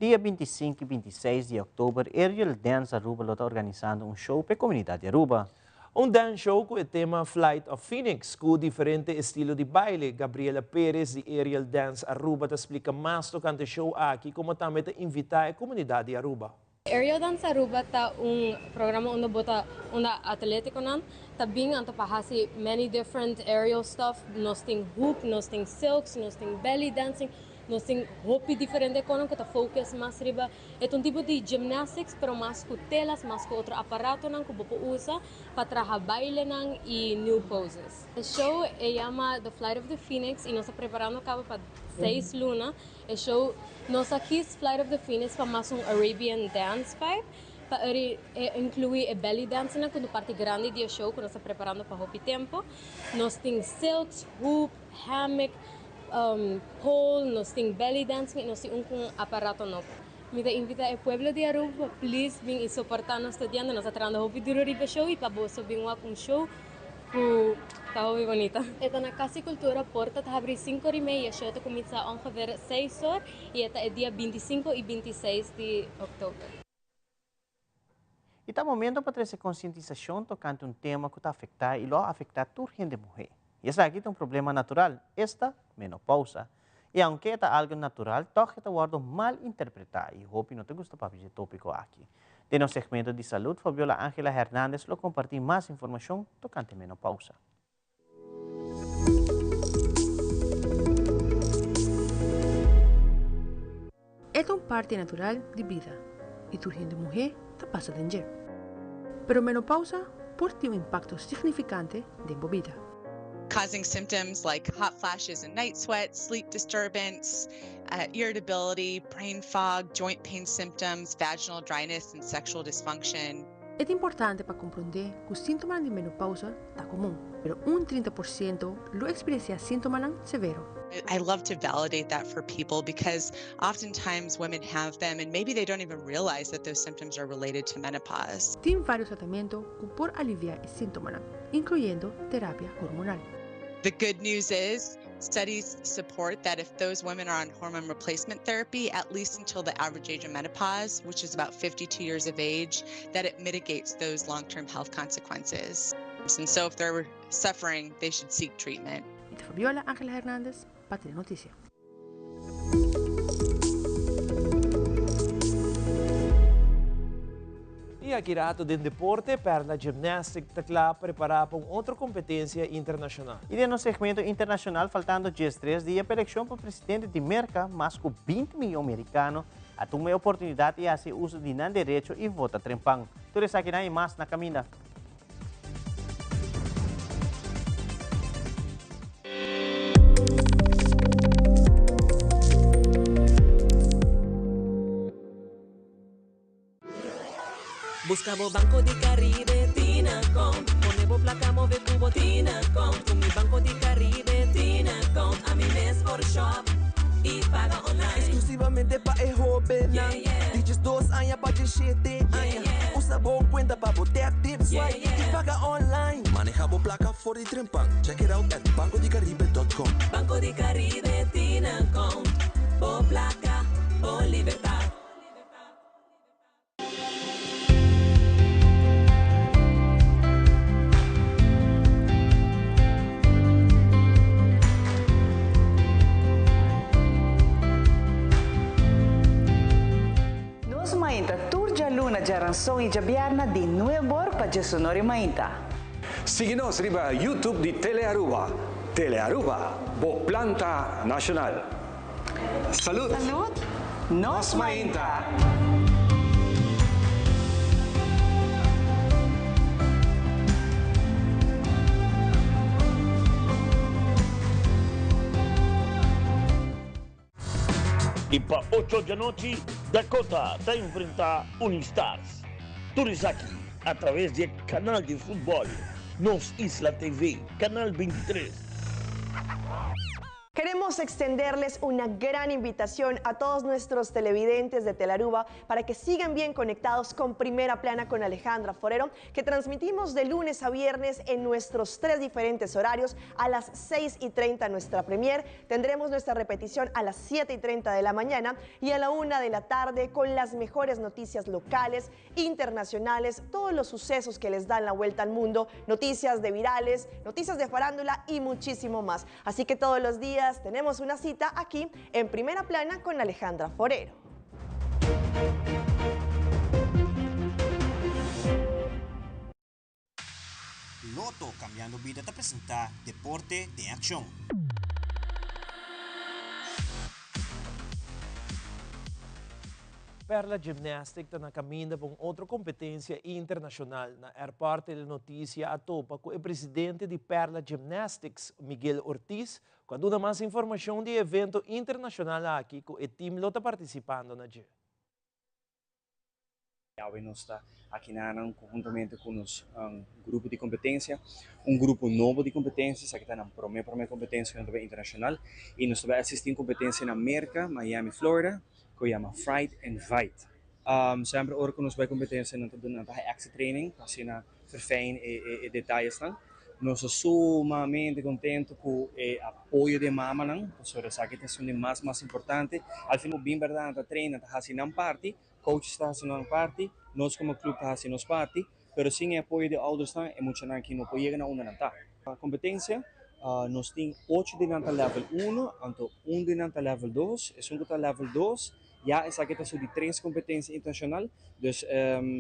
Dia 25 y 26 di october Aerial Dance Aruba lo ta organisando un show p'e comunidad di Aruba. Un dance show cu e tema Flight of Phoenix, cu diferente estilo di baile. Gabriela Perez di Aerial Dance Aruba ta splica mas tocante e show aki, como tambe ta invita e comunidad di Aruba. Aerial Dance Aruba ta un programa unda bo ta unda atleticonan ta bin anto pa haci many different aerial stuff. Nos tin hoop, nos tin silks, nos tin belly dancing. Nos tin hopi diferente konan ku ta focus mas riba e ta un tipo di gymnastics pero mas ku telas, mas ku otro aparatonan ku bo por usa pa traha bailenan i new poses. E show e yama The Flight of the Phoenix i nos ta preparando kaba pa seis luna. E show nos a kis Flight of the Phoenix pa mas un Arabian dance vibe pa e inclui e belly dancenan ku ta un parti grandi di e show ku nos ta preparando pa hopi tempo. Nos tin silks, hoop, hammock. pole, nos tin belly dancing y nos tin un cu un aparato nobo. Mi ta invita e pueblo di Aruba pa please bin y soporta nos studiante, nos ta trahando hopi duro riba e show y pa boso bin wak un show cu ta hopi bonita. E ta na Casa y Cultura, porta ta habri cinco or y media, e show ta cuminsa ongeveer seis or y e ta e dia 25 y 26 di october. Y ta momento pa trece concientisacion tocante un tema cu ta afecta y lo afecta tur hende muhe. Y esaki ta un problema natural, esta menopausa. Y aunke e ta algo natural, toch e ta wordo mal interpreta y hopi no ta gusta papia dje topico aki. Den nos segmento di salud, Fabiola Angela Hernandez lo comparti mas informacion tocante menopausa. E ta un parti natural di bida y tur hende muhé ta pasa den dje. Pero menopausa por tin un impacto significante den bo bida. Causing symptoms like hot flashes and night sweats, sleep disturbance, irritability, brain fog, joint pain symptoms, vaginal dryness and sexual dysfunction. E ta importante pa komprondé ku síntomanan di menopousa ta komun, pero un 30 por siento lo eksperensiá síntomanan severo. I love to validate that for people because oftentimes women have them and maybe they don't even realize that those symptoms are related to menopause. Tin vários tratamentu ku por aliviá e síntomanan, inkluyendo terapia hormonal. The good news is Studies support that if those women are on hormone replacement therapy, at least until the average age of menopause, which is about 52 years of age, that it mitigates those long-term health consequences. And so if they're suffering, they should seek treatment. Fabiola Angela Hernandez, Patria Noticia. Y aki rato den deporte, Perla Gymnastic ta cla prepara pa un otro competencia internacional. Y den nos segmento internacional, faltando 13 dia pa eleccion pa presidente di Merca, mas cu 20 miyon mericano a tuma e oportunidad y haci uso di nan derecho y vota trempan. Tur esakinan y mas na caminda. Busca bo Banco di Caribe Tinacom. Pone bo placa move cu bo Tinacom. Cu mi Banco di Caribe Tinacom. Ami mes por shop y paga online. Exclusivamente pa e hobennan. Di 12 aña pa 17 aña. Usa bo cuenta pa bo tap, tip, swipe y paga online. Maneha bo placa for di trempan. Check it out at bancodicaribe.com. Banco di Caribe Tinacom. Bo placa, bo libertad. Nos Mainta tur djaluna, djaranson i djabièrnè di nuebor pa djesonor i mainta. Sigui nos riba YouTube di Telearuba. Telearuba, bo planta nacional. Salud! Salud! Nos Mainta! Y pa ocho djanochi Dakota ta enfrenta Unistars. Tur esaki a traves di e canal di futbol Nos Isla TV, canal 23. Queremos extenderles una gran invitación a todos nuestros televidentes de Telaruba para que sigan bien conectados con Primera Plana con Alejandra Forero, que transmitimos de lunes a viernes en nuestros tres diferentes horarios a las 6 y 30 nuestra premier. Tendremos nuestra repetición a las 7 y 30 de la mañana y a la 1 de la tarde con las mejores noticias locales, internacionales, todos los sucesos que les dan la vuelta al mundo, noticias de virales, noticias de farándula y muchísimo más. Así que todos los días tenemos una cita aquí en Primera Plana con Alejandra Forero. Lotto Cambiando Bida ta presenta Deporte den Accion. Perla Gymnastic ta na caminda pa un otro competencia internacional. Na Airport Telenoticia a topa cu e presidente di Perla Gymnastics, Miguel Ortiz, cu a duna mas informacion di e evento internacional aki cu e team lo ta participando na dje. Awe nos ta akinanan konhuntamente ku nos grupo di kompetensia, un grupo nobo di kompetensia, esaki ta nan promé promé kompetensia ku nan ta bai internashonal i nos ta bai asistí un kompetensia na Merka, Miami, Florida, ku yama Fright and Fight. Semper ora ku nos bai kompetensia nan ta duna nan ta haña extra training pa asina verfijn e detayesnan. Nos ta sumamente kontentu ku e apoyo di e mamanan, pasobra esaki ta esun di mas mas importante. Al fin ku bin bèrdat nan ta train, nan ta hasi nan parti, Coaches ta hasi nan parti, nos como club ta hasi nos parti, pero sin e apoyo di oudersnan e muchanan aki no por yega na unda nan ta. Competencia, nos tin ocho di nan ta level uno, anto un di nan ta level dos, esun cu ta level dos ya esaki ta su di tres competencia internacional, dus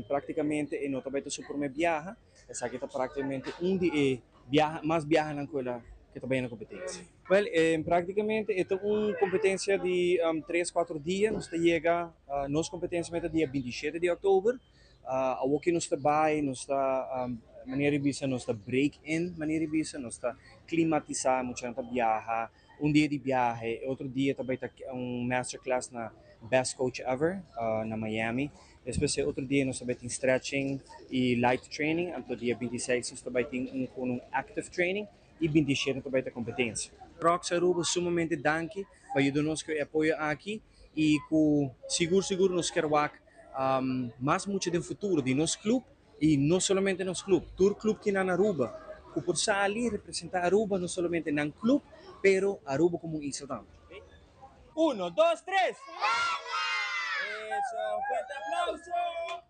practicamente e no ta bay ta su prome biaha, esaki ta practicamente un di e biaha mas biahanan cu el a cu ta bay na competencia. Wel, practicamente e ta un competencia di tres, cuatro dia. Nos ta yega, nos competencia meta dia 27 di october. Awoki nos ta bay, nos ta, manera di bisa, nos ta break in, manera di bisa, nos ta climatisa, muchanan ta biaha, un dia di biahe, e otro dia ta bay ta un masterclass na Best Coach Ever na Miami. Despues e otro dia nos ta bay tin stretching y light training, anto dia 26 nos ta bay tin un con un active training y 27 ta bay ta competencia. Rox Aruba sumamente danki pa yuda nos cu e apoyo aki y cu sigur sigur nos kier wak mas mucha den futuro di nos club y no solamente nos club, tur club ki na Aruba cu por sali representa Aruba no solamente nan club pero Aruba como un isla tambe. Uno, dos, tres! Eso, fuerte aplauso!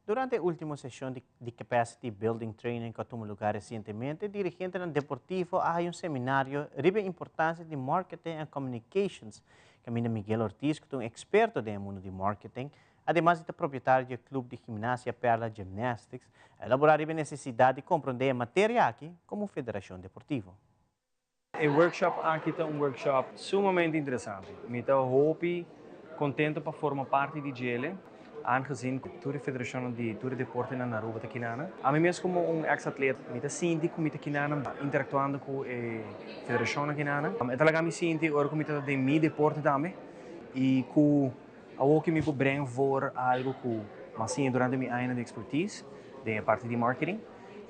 Durante e ultimo sesion di Capacity Building Training cu a tuma lugar recientemente, dirigentenan deportivo a haya un seminario riba e importancia di marketing and communications. Caminda Miguel Ortiz, cu ta un experto den e mundo di marketing, ademas di ta propietario di e club di gimnasia Perla Gymnastics, a elabora riba e necesidad di comprende e materia aki como federacion deportivo. E workshop aki ta un workshop sumamente interesante. Mi ta hopi contento pa forma parti di dje, aangezien cu tur e federacion di tur e deportenan na Aruba ta kinana. Ami mes como un ex-atleta, mi ta sinti cu mi ta kinana interactuando cu e federacion kinana. E ta laga mi sinti ora cu mi ta den mi deporte tambe y cu awor cu mi por breng voor algo cu m'a siña durante mi aña di expertise den e parti di marketing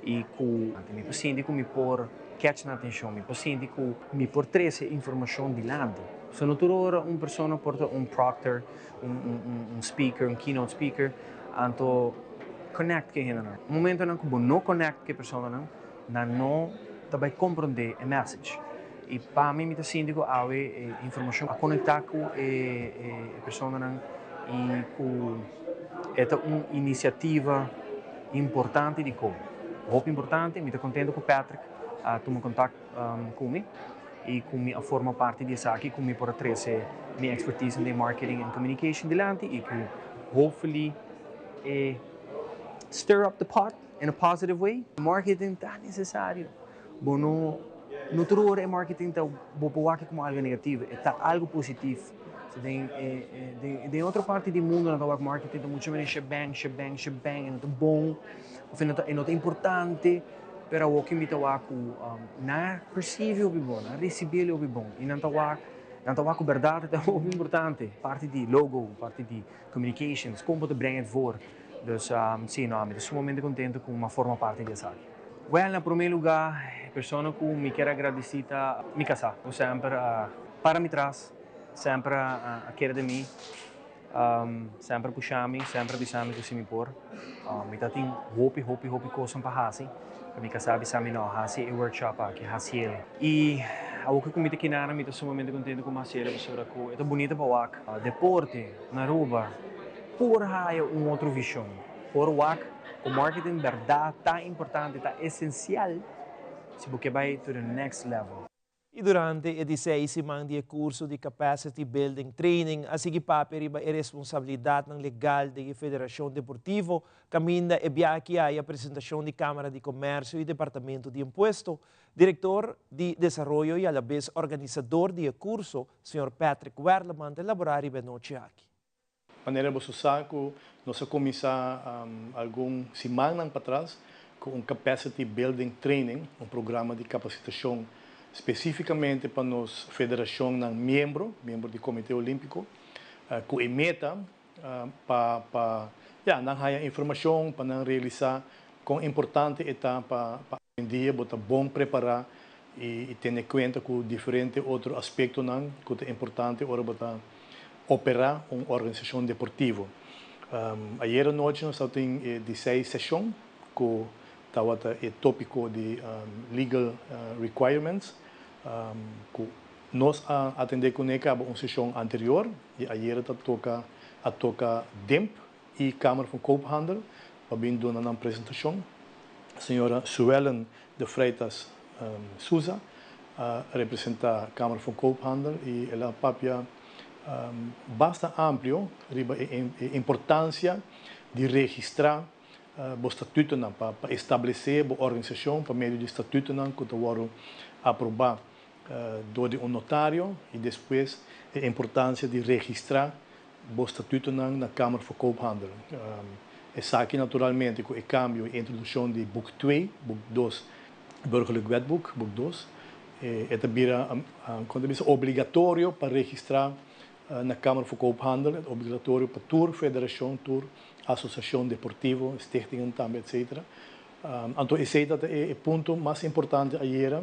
y cu mi por sinti cu mi por catch nan atencion, mi por sinti cu mi por trece informacion dilanti. So no tur ora un persona por ta un proctor, un speaker, un keynote speaker, anto connect cu hendenan. Momentonan cu bo no connect cu e personanan, nan no ta bay comprende e message. Y pa mi, mi ta sinti cu awe e informacion a conecta cu e personanan y cu e ta un iniciativa importante di COBE. Hopi importante, mi ta contento cu Patrick a tuma contact cu mi y cu mi a forma parti di esaki, cu mi por trece mi expertise in marketing and communication dilanti y cu hopefully stir up the pot in a positive way. Marketing ta necesario. Bo no no tur ora e marketing ta bo por wak como algo negativo, e ta algo positivo. So den otro parti di mundo nan ta wak marketing ta mucho menos shebang, shebang, shebang, e no ta bon, of e no ta importante, pero awor cu mi ta wak cu nan perceive hopi bon, nan recibe hopi bon, y nan ta wak cu berdad ta hopi importante. Parti di logo, parti di communications, con ta brengen het voor. Dus si, no, mi ta sumamente contento cu mi forma parti di esaki. Well, na prome lugar, persona cu mi kier gradici ta mi casa. Semper para mi tras, semper a kere den mi, semper pusha mi, semper bisa mi cu si mi por. Mi tin hopi, hopi, hopi cos pa hasi. Mi casa bisa mi: "No, hasi e workshop aki, hasi ele." Y awor cu mi ta kinana, mi ta sumamente contento cu hasi ele, pasobra cu ta bunita pa wak. Deporte na Aruba, por haya un otro vision. Por wak, e marketing berdad ta importante, ta esencial, si bo bay to the next level. Y durante e 16 siman di curso di Capacity Building Training, a sigui papia riba e responsabilidad legal di Federacion Deportivo, caminda e biaha aki e presentacion di Camara di Comercio y Departamento di Impuesto, Director di Desaroyo y a la vez organisador di e curso, señor Patrick Werleman, a elabora e anochi aki. Manera bo sa, nos a cuminsa algun siman patras cu un Capacity Building Training, un programa di capacitacion specificamente pa nos federacion miembro, miembro di Comite Olimpico, cu e meta pa pa ya nan haya informashon pa nan realisá kon importante e ta pa pa awendia bo ta bon prepará i tene kuenta ku diferente otro aspektonan ku ta importante ora bo ta operá un organisashon deportivo. Ayera nochi nos tabatin e di seis seshon ku tabata e tópiko di legal requirements ku nos a atendé kuné kaba un seshon anterior i ayera ta toka a toka DIMP i Kamer van Koophandel pa bin duna nan presentashon. Señora Suellen de Freitas Souza a representá Kamer van Koophandel i el a papia basta amplio riba e importansia di registrá bo statutonan pa establesé bo organisashon pa medio di statutonan ku ta wòrdu aprobá dor di un notario i despues e importansia di registrá bo statutonan na Kamer voor Koophandel. Esaki naturalmente ku e kambio i introdukshon di Boek twee, Boek dos, Burgerlijk Wetboek, Boek dos, e ta bira kon ta bisa obligatorio pa registrá na Kamer voor Koophandel, e ta obligatorio pa tur federashon, tur asosiashon deportivo, stichtingen tambe etcetera. Anto esei ta e punto mas importante ayera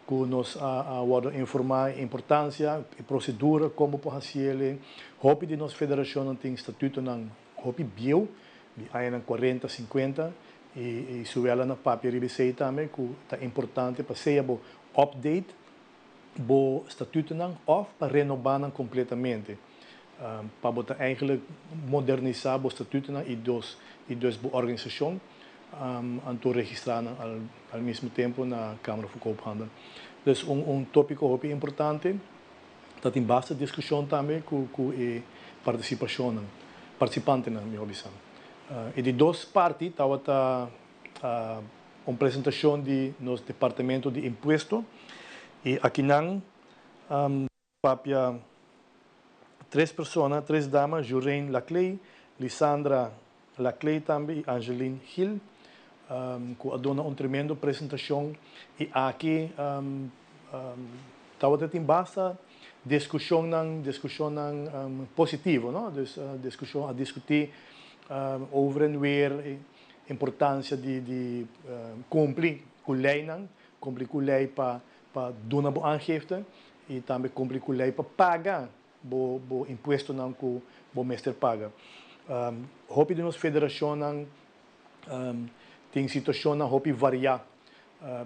ku nos a wòrdu informá e importansia, e prosedura kon bo por hasi el. Hopi di nos federashonnan tin statutonan hopi bieu, di añanan kuarenta, sinkuenta, i Suella na papia riba esei tambe ku ta importante pa sea bo update bo statutonan òf pa renobá nan kompletamente pa bo ta eigenlijk modernisá bo statutonan i dos i dus bo organisashon anto registrá nan al al mismo tempo na Kamer van Koophandel. Dus un un tópiko hopi importante ta tin basta diskushon tambe ku ku e partisipashonnan partisipantenan mihor bisa. E di dos parti tabata Un presentacion di nos Departamento di Impuesto y akinan papia tres persona, tres dama, Jurraine Laclay, Lisandra Laclay tambe y Angeline Gil cu a duna un tremendo presentacion y aki tabata tin basta discusionnan, discusionnan positivo, no? Dus discusion a discuti over en weer. Importancia di di cumpli cu leynan, cumpli cu ley pa pa duna bo aangifte y tambe cumpli cu ley pa paga bo bo impuestonan cu bo mester paga. Hopi di nos federacionnan tin situacionnan hopi varia.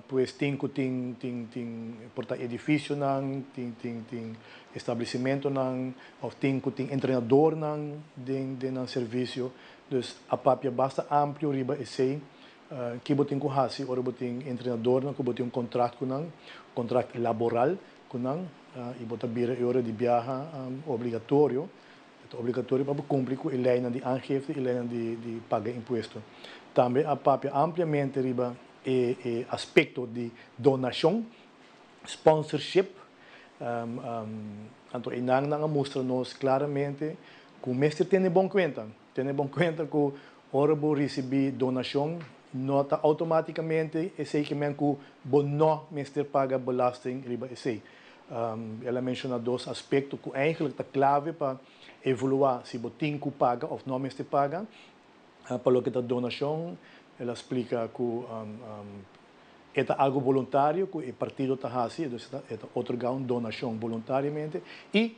Pues tin cu tin tin tin por ta edificionan, tin tin tin establecimentonan of tin cu tin entrenadornan den den nan servicio. Dus a papia basta amplio riba esey. Ki bo tin cu haci ora bo tin entrenadornan cu bo tin un contract cu nan, contract laboral cu nan y bo ta bira e ora di biaha obligatorio. E ta obligatorio pa bo cumpli cu e leynan di aangifte y leynan di di paga impuesto. Tambe a papia ampliamente riba e e aspecto di donacion, sponsorship, anto eynan nan a mustra nos claramente cu mester tene bon cuenta, tene bon cuenta cu ora bo ricibi donacion no ta automaticamente esey ke men cu bo no mester paga belasting riba esey. El a menciona dos aspecto cu eigenlijk ta clave pa evalua si bo tin cu paga of no mester paga. Pa loke ta donacion, el a splica cu e ta algo voluntario cu e partido ta haci, dus e ta otorga un donacion voluntariamente y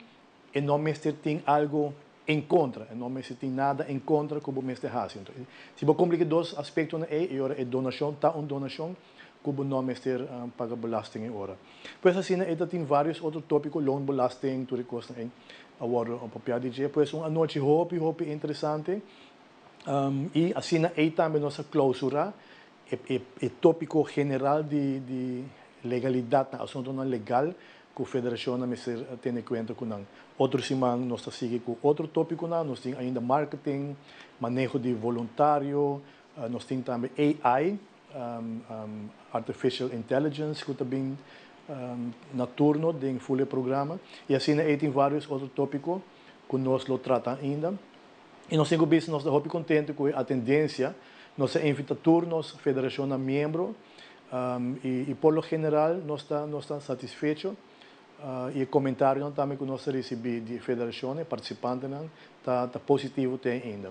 e no mester tin algo en contra, e no mester tin nada en contra cu bo mester haci. Enton, si bo cumpli cu e dos aspectonan ey, e ora e donacion ta un donacion cu bo no mester paga belasting e ora. Pues asina e ta tin varios otro topico, loonbelasting, tur e cosnan ey a wordo papia di dje. Pues un anochi hopi hopi interesante y asina ey tambe nos a clausura e topico general di legalidad na asuntonan legal cu federacionnan mester tene cuenta cu nan. Otro siman nos ta sigui cu otro topiconan, nos tin ainda marketing, maneho di voluntario, nos tin tambe AI, Artificial Intelligence cu ta bin na turno den full e programa y asina ey tin varios otro topico cu nos lo trata ainda. Y nos tin cu bisa nos ta hopi contento cu e atendencia, nos a invita tur nos federacionnan miembro y por lo general nos ta nos ta satisfecho. I e komentarionan tambe ku nos a risibí di e federashon, e partisipantenan, ta ta positivo te ainda.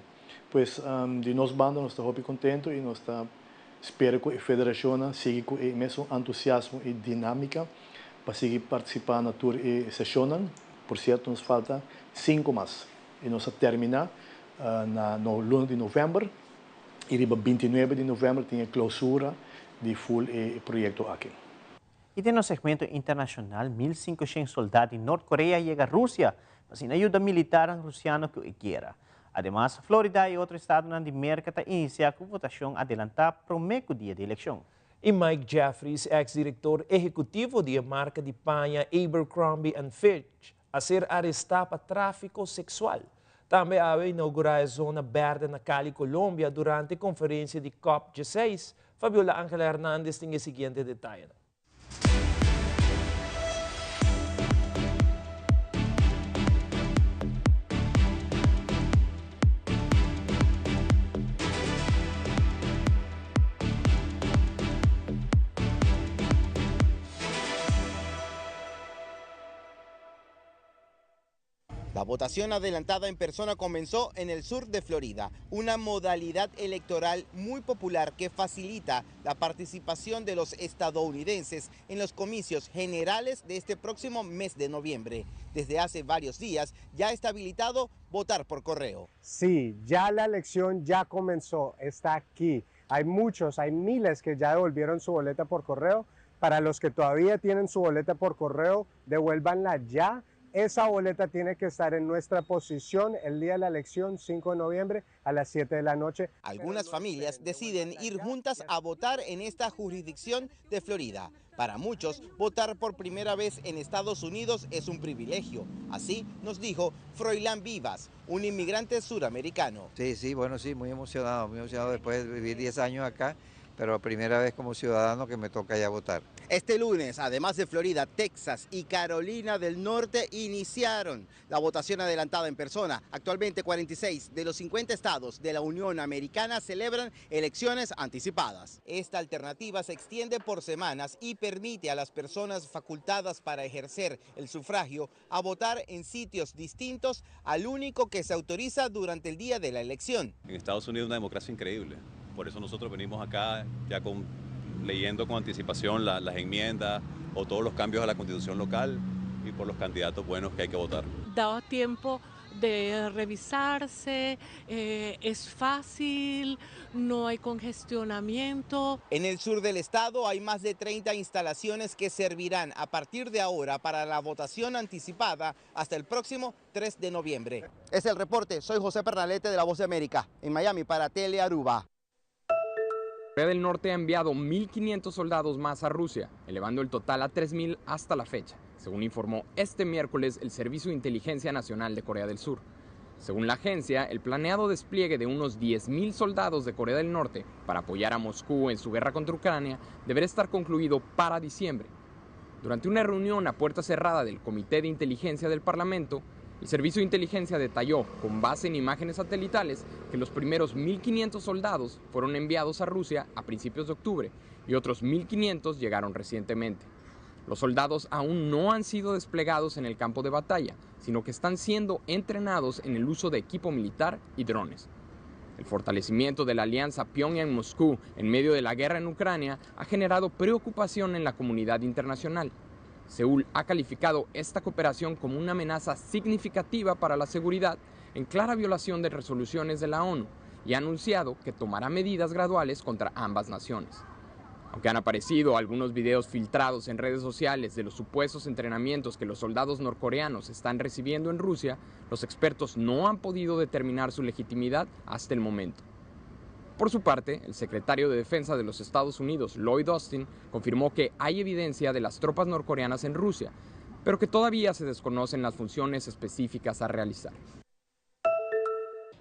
Pues di nos banda nos ta hopi kontentu i nos ta spera ku e federashonnan sigui ku e mesun antusiasmo i dinámika pa sigui partisipá na tur e seshonnan. Por sierto nos falta sinku mas i nos a terminá na luna di novèmber i riba bintinuebe di novèmber tin e klousura di ful e proyekto aki. I den nos segmento internashonal, 1500 soldá di Nort Korea yega Rusia pa asina yuda militarnan rusiano ku e guera. Ademas, Florida i otro estadonan di Merka ta inisiá ku votashon adelantá promé ku dia di elekshon. I Mike Jeffries, eks direktor ehekutivo di e marka di paña Abercrombie and Fitch, a ser arestá pa tráfiko seksual. Tambe awe inougurá e zona bèrdè na Cali, Colombia durante konferensia di cop dieseis. Fabiola Angela Hernandez tin e siguiente detayenan. La votación adelantada en persona comenzó en el sur de Florida, una modalidad electoral muy popular que facilita la participación de los estadounidenses en los comicios generales de este próximo mes de noviembre. Desde hace varios días ya está habilitado votar por correo. Sí, ya la elección ya comenzó, está aquí. Hay muchos, hay miles que ya devolvieron su boleta por correo. Para los que todavía tienen su boleta por correo, devuélvanla ya. Esa boleta tiene que estar en nuestra posición el día de la elección, 5 de noviembre, a las 7 de la noche. Algunas familias deciden ir juntas a votar en esta jurisdicción de Florida. Para muchos, votar por primera vez en Estados Unidos es un privilegio. Así nos dijo Froilán Vivas, un inmigrante suramericano. Sí, sí, bueno, sí, muy emocionado, muy emocionado después de vivir 10 años acá, pero primera vez como ciudadano que me toca ya votar. Este lunes, además de Florida, Texas y Carolina del Norte iniciaron la votación adelantada en persona. Actualmente 46 de los 50 estados de la Unión Americana celebran elecciones anticipadas. Esta alternativa se extiende por semanas y permite a las personas facultadas para ejercer el sufragio a votar en sitios distintos al único que se autoriza durante el día de la elección. En Estados Unidos es una democracia increíble. Por eso nosotros venimos acá ya leyendo con anticipación las enmiendas o todos los cambios a la constitución local y por los candidatos buenos que hay que votar. Da tiempo de revisarse, es fácil, no hay congestionamiento. En el sur del estado hay más de 30 instalaciones que servirán a partir de ahora para la votación anticipada hasta el próximo 3 de noviembre. Es el reporte, soy José Pernalete de La Voz de América, en Miami para Telearuba. Corea del Norte ha enviado 1.500 soldados más a Rusia, elevando el total a 3.000 hasta la fecha, según informó este miércoles el Servicio de Inteligencia Nacional de Corea del Sur. Según la agencia, el planeado despliegue de unos 10.000 soldados de Corea del Norte para apoyar a Moscú en su guerra contra Ucrania deberá estar concluido para diciembre. Durante una reunión a puerta cerrada del Comité de Inteligencia del Parlamento, el Servicio de Inteligencia detalló, con base en imágenes satelitales, que los primeros 1.500 soldados fueron enviados a Rusia a principios de octubre y otros 1.500 llegaron recientemente. Los soldados aún no han sido desplegados en el campo de batalla, sino que están siendo entrenados en el uso de equipo militar y drones. El fortalecimiento de la alianza Pyongyang-Moscú en medio de la guerra en Ucrania ha generado preocupación en la comunidad internacional. Seúl ha calificado esta cooperación como una amenaza significativa para la seguridad, en clara violación de resoluciones de la ONU, y ha anunciado que tomará medidas graduales contra ambas naciones. Aunque han aparecido algunos videos filtrados en redes sociales de los supuestos entrenamientos que los soldados norcoreanos están recibiendo en Rusia, los expertos no han podido determinar su legitimidad hasta el momento. Por su parte, el secretario de Defensa de los Estados Unidos, Lloyd Austin, confirmó que hay evidencia de las tropas norcoreanas en Rusia, pero que todavía se desconocen las funciones específicas a realizar.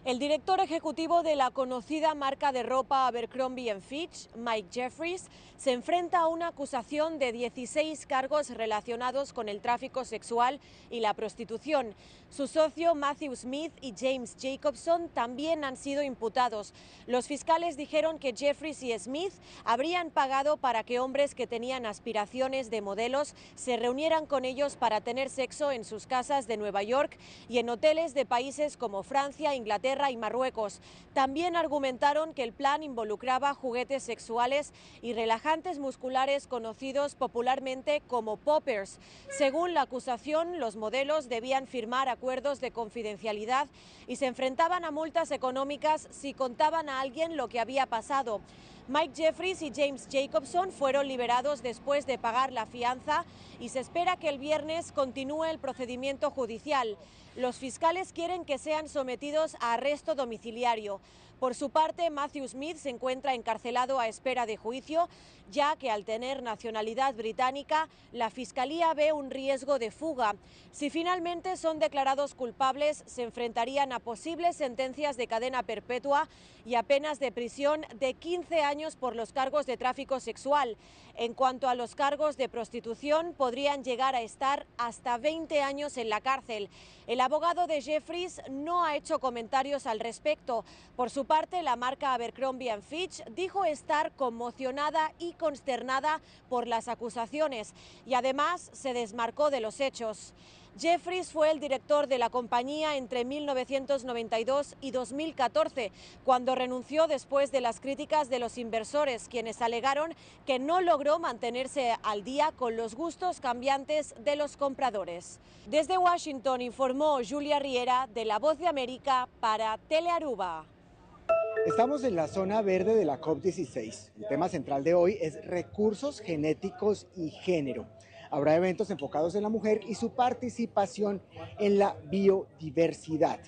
El director ejecutivo de la conocida marca de ropa Abercrombie Fitch, Mike Jeffries, se enfrenta a una acusación de 16 cargos relacionados con el tráfico sexual y la prostitución. Su socio Matthew Smith y James Jacobson también han sido imputados. Los fiscales dijeron que Jeffries y Smith habrían pagado para que hombres que tenían aspiraciones de modelos se reunieran con ellos para tener sexo en sus casas de Nueva York y en hoteles de países como Francia, Inglaterra y Marruecos. También argumentaron que el plan involucraba juguetes sexuales y relajantes musculares conocidos popularmente como poppers. Según la acusación, los modelos debían firmar acuerdos de confidencialidad y se enfrentaban a multas económicas si contaban a alguien lo que había pasado. Mike Jeffries y James Jacobson fueron liberados después de pagar la fianza y se espera que el viernes continúe el procedimiento judicial. Los fiscales quieren que sean sometidos a arresto domiciliario. Por su parte, Matthew Smith se encuentra encarcelado a espera de juicio, ya que al tener nacionalidad británica, la Fiscalía ve un riesgo de fuga. Si finalmente son declarados culpables, se enfrentarían a posibles sentencias de cadena perpetua y a penas de prisión de 15 años por los cargos de tráfico sexual. En cuanto a los cargos de prostitución, podrían llegar a estar hasta 20 años en la cárcel. El abogado de Jeffries no ha hecho comentarios al respecto. Por su parte, la marca Abercrombie & Fitch dijo estar conmocionada y consternada por las acusaciones y además se desmarcó de los hechos. Jeffries fue el director de la compañía entre 1992 y 2014, cuando renunció después de las críticas de los inversores, quienes alegaron que no logró mantenerse al día con los gustos cambiantes de los compradores. Desde Washington informó Julia Riera de La Voz de América para Telearuba. Estamos en la zona verde de la COP16. El tema central de hoy es recursos genéticos y género. Habrá eventos enfocados en la mujer y su participación en la biodiversidad.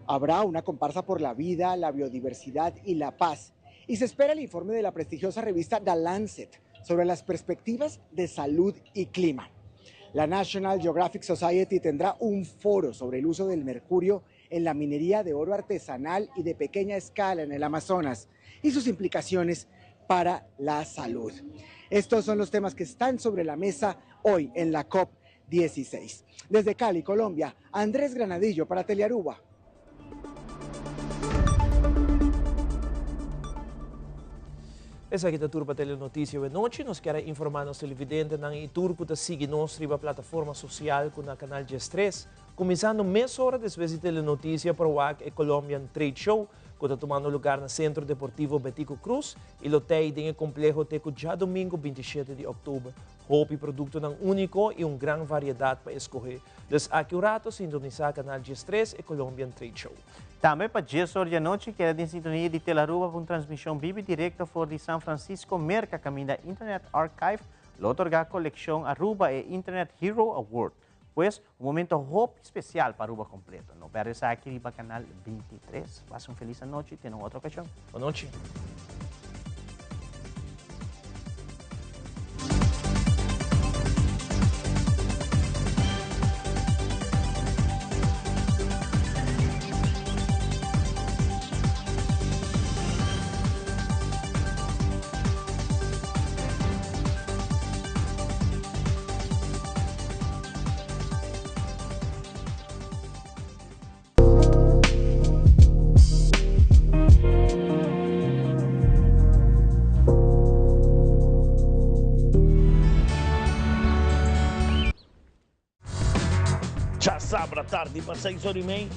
Habrá una comparsa por la vida, la biodiversidad y la paz. Y se espera el informe de la prestigiosa revista The Lancet sobre las perspectivas de salud y clima. La National Geographic Society tendrá un foro sobre el uso del mercurio en la minería de oro artesanal y de pequeña escala en el Amazonas y sus implicaciones para la salud. Estos son los temas que están sobre la mesa hoy en la COP16. Desde Cali, Colombia, Andrés Granadillo para Telearuba. Esaki ta tur pa Telenoticia awe nochi. Nos kier a informa nos televidentenan y tur cu ta sigui nos riba plataforma social cu na Canal 13. Cuminsando mesora despues di Telenoticia por wak e Colombian Trade Show cu ta tumando lugar na Centro Deportivo Betico Croes y lo tey den e compleho te cu djadomingo 27 di october. Hopi productonan unico y un gran variedad pa escoge. Dus aki un rato sintonisa Canal 13 e Colombian Trade Show. Tambe pa dies or di anochi keda den sintonia di Telaruba pa un transmision bibi directo for di San Francisco, Merca caminda Internet Archive lo otorga Coleccion Aruba e Internet Hero Award. Pues, un momento hopi special pa Aruba completo. No perde esaki riba Canal 23. Pasa un feliz anochi, te na un otro ocasion. Bon nochi. Djasabra tardi pa seis ora i mei,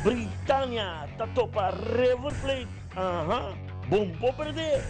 Britania ta topa River Plate. Aha, bon por perdé!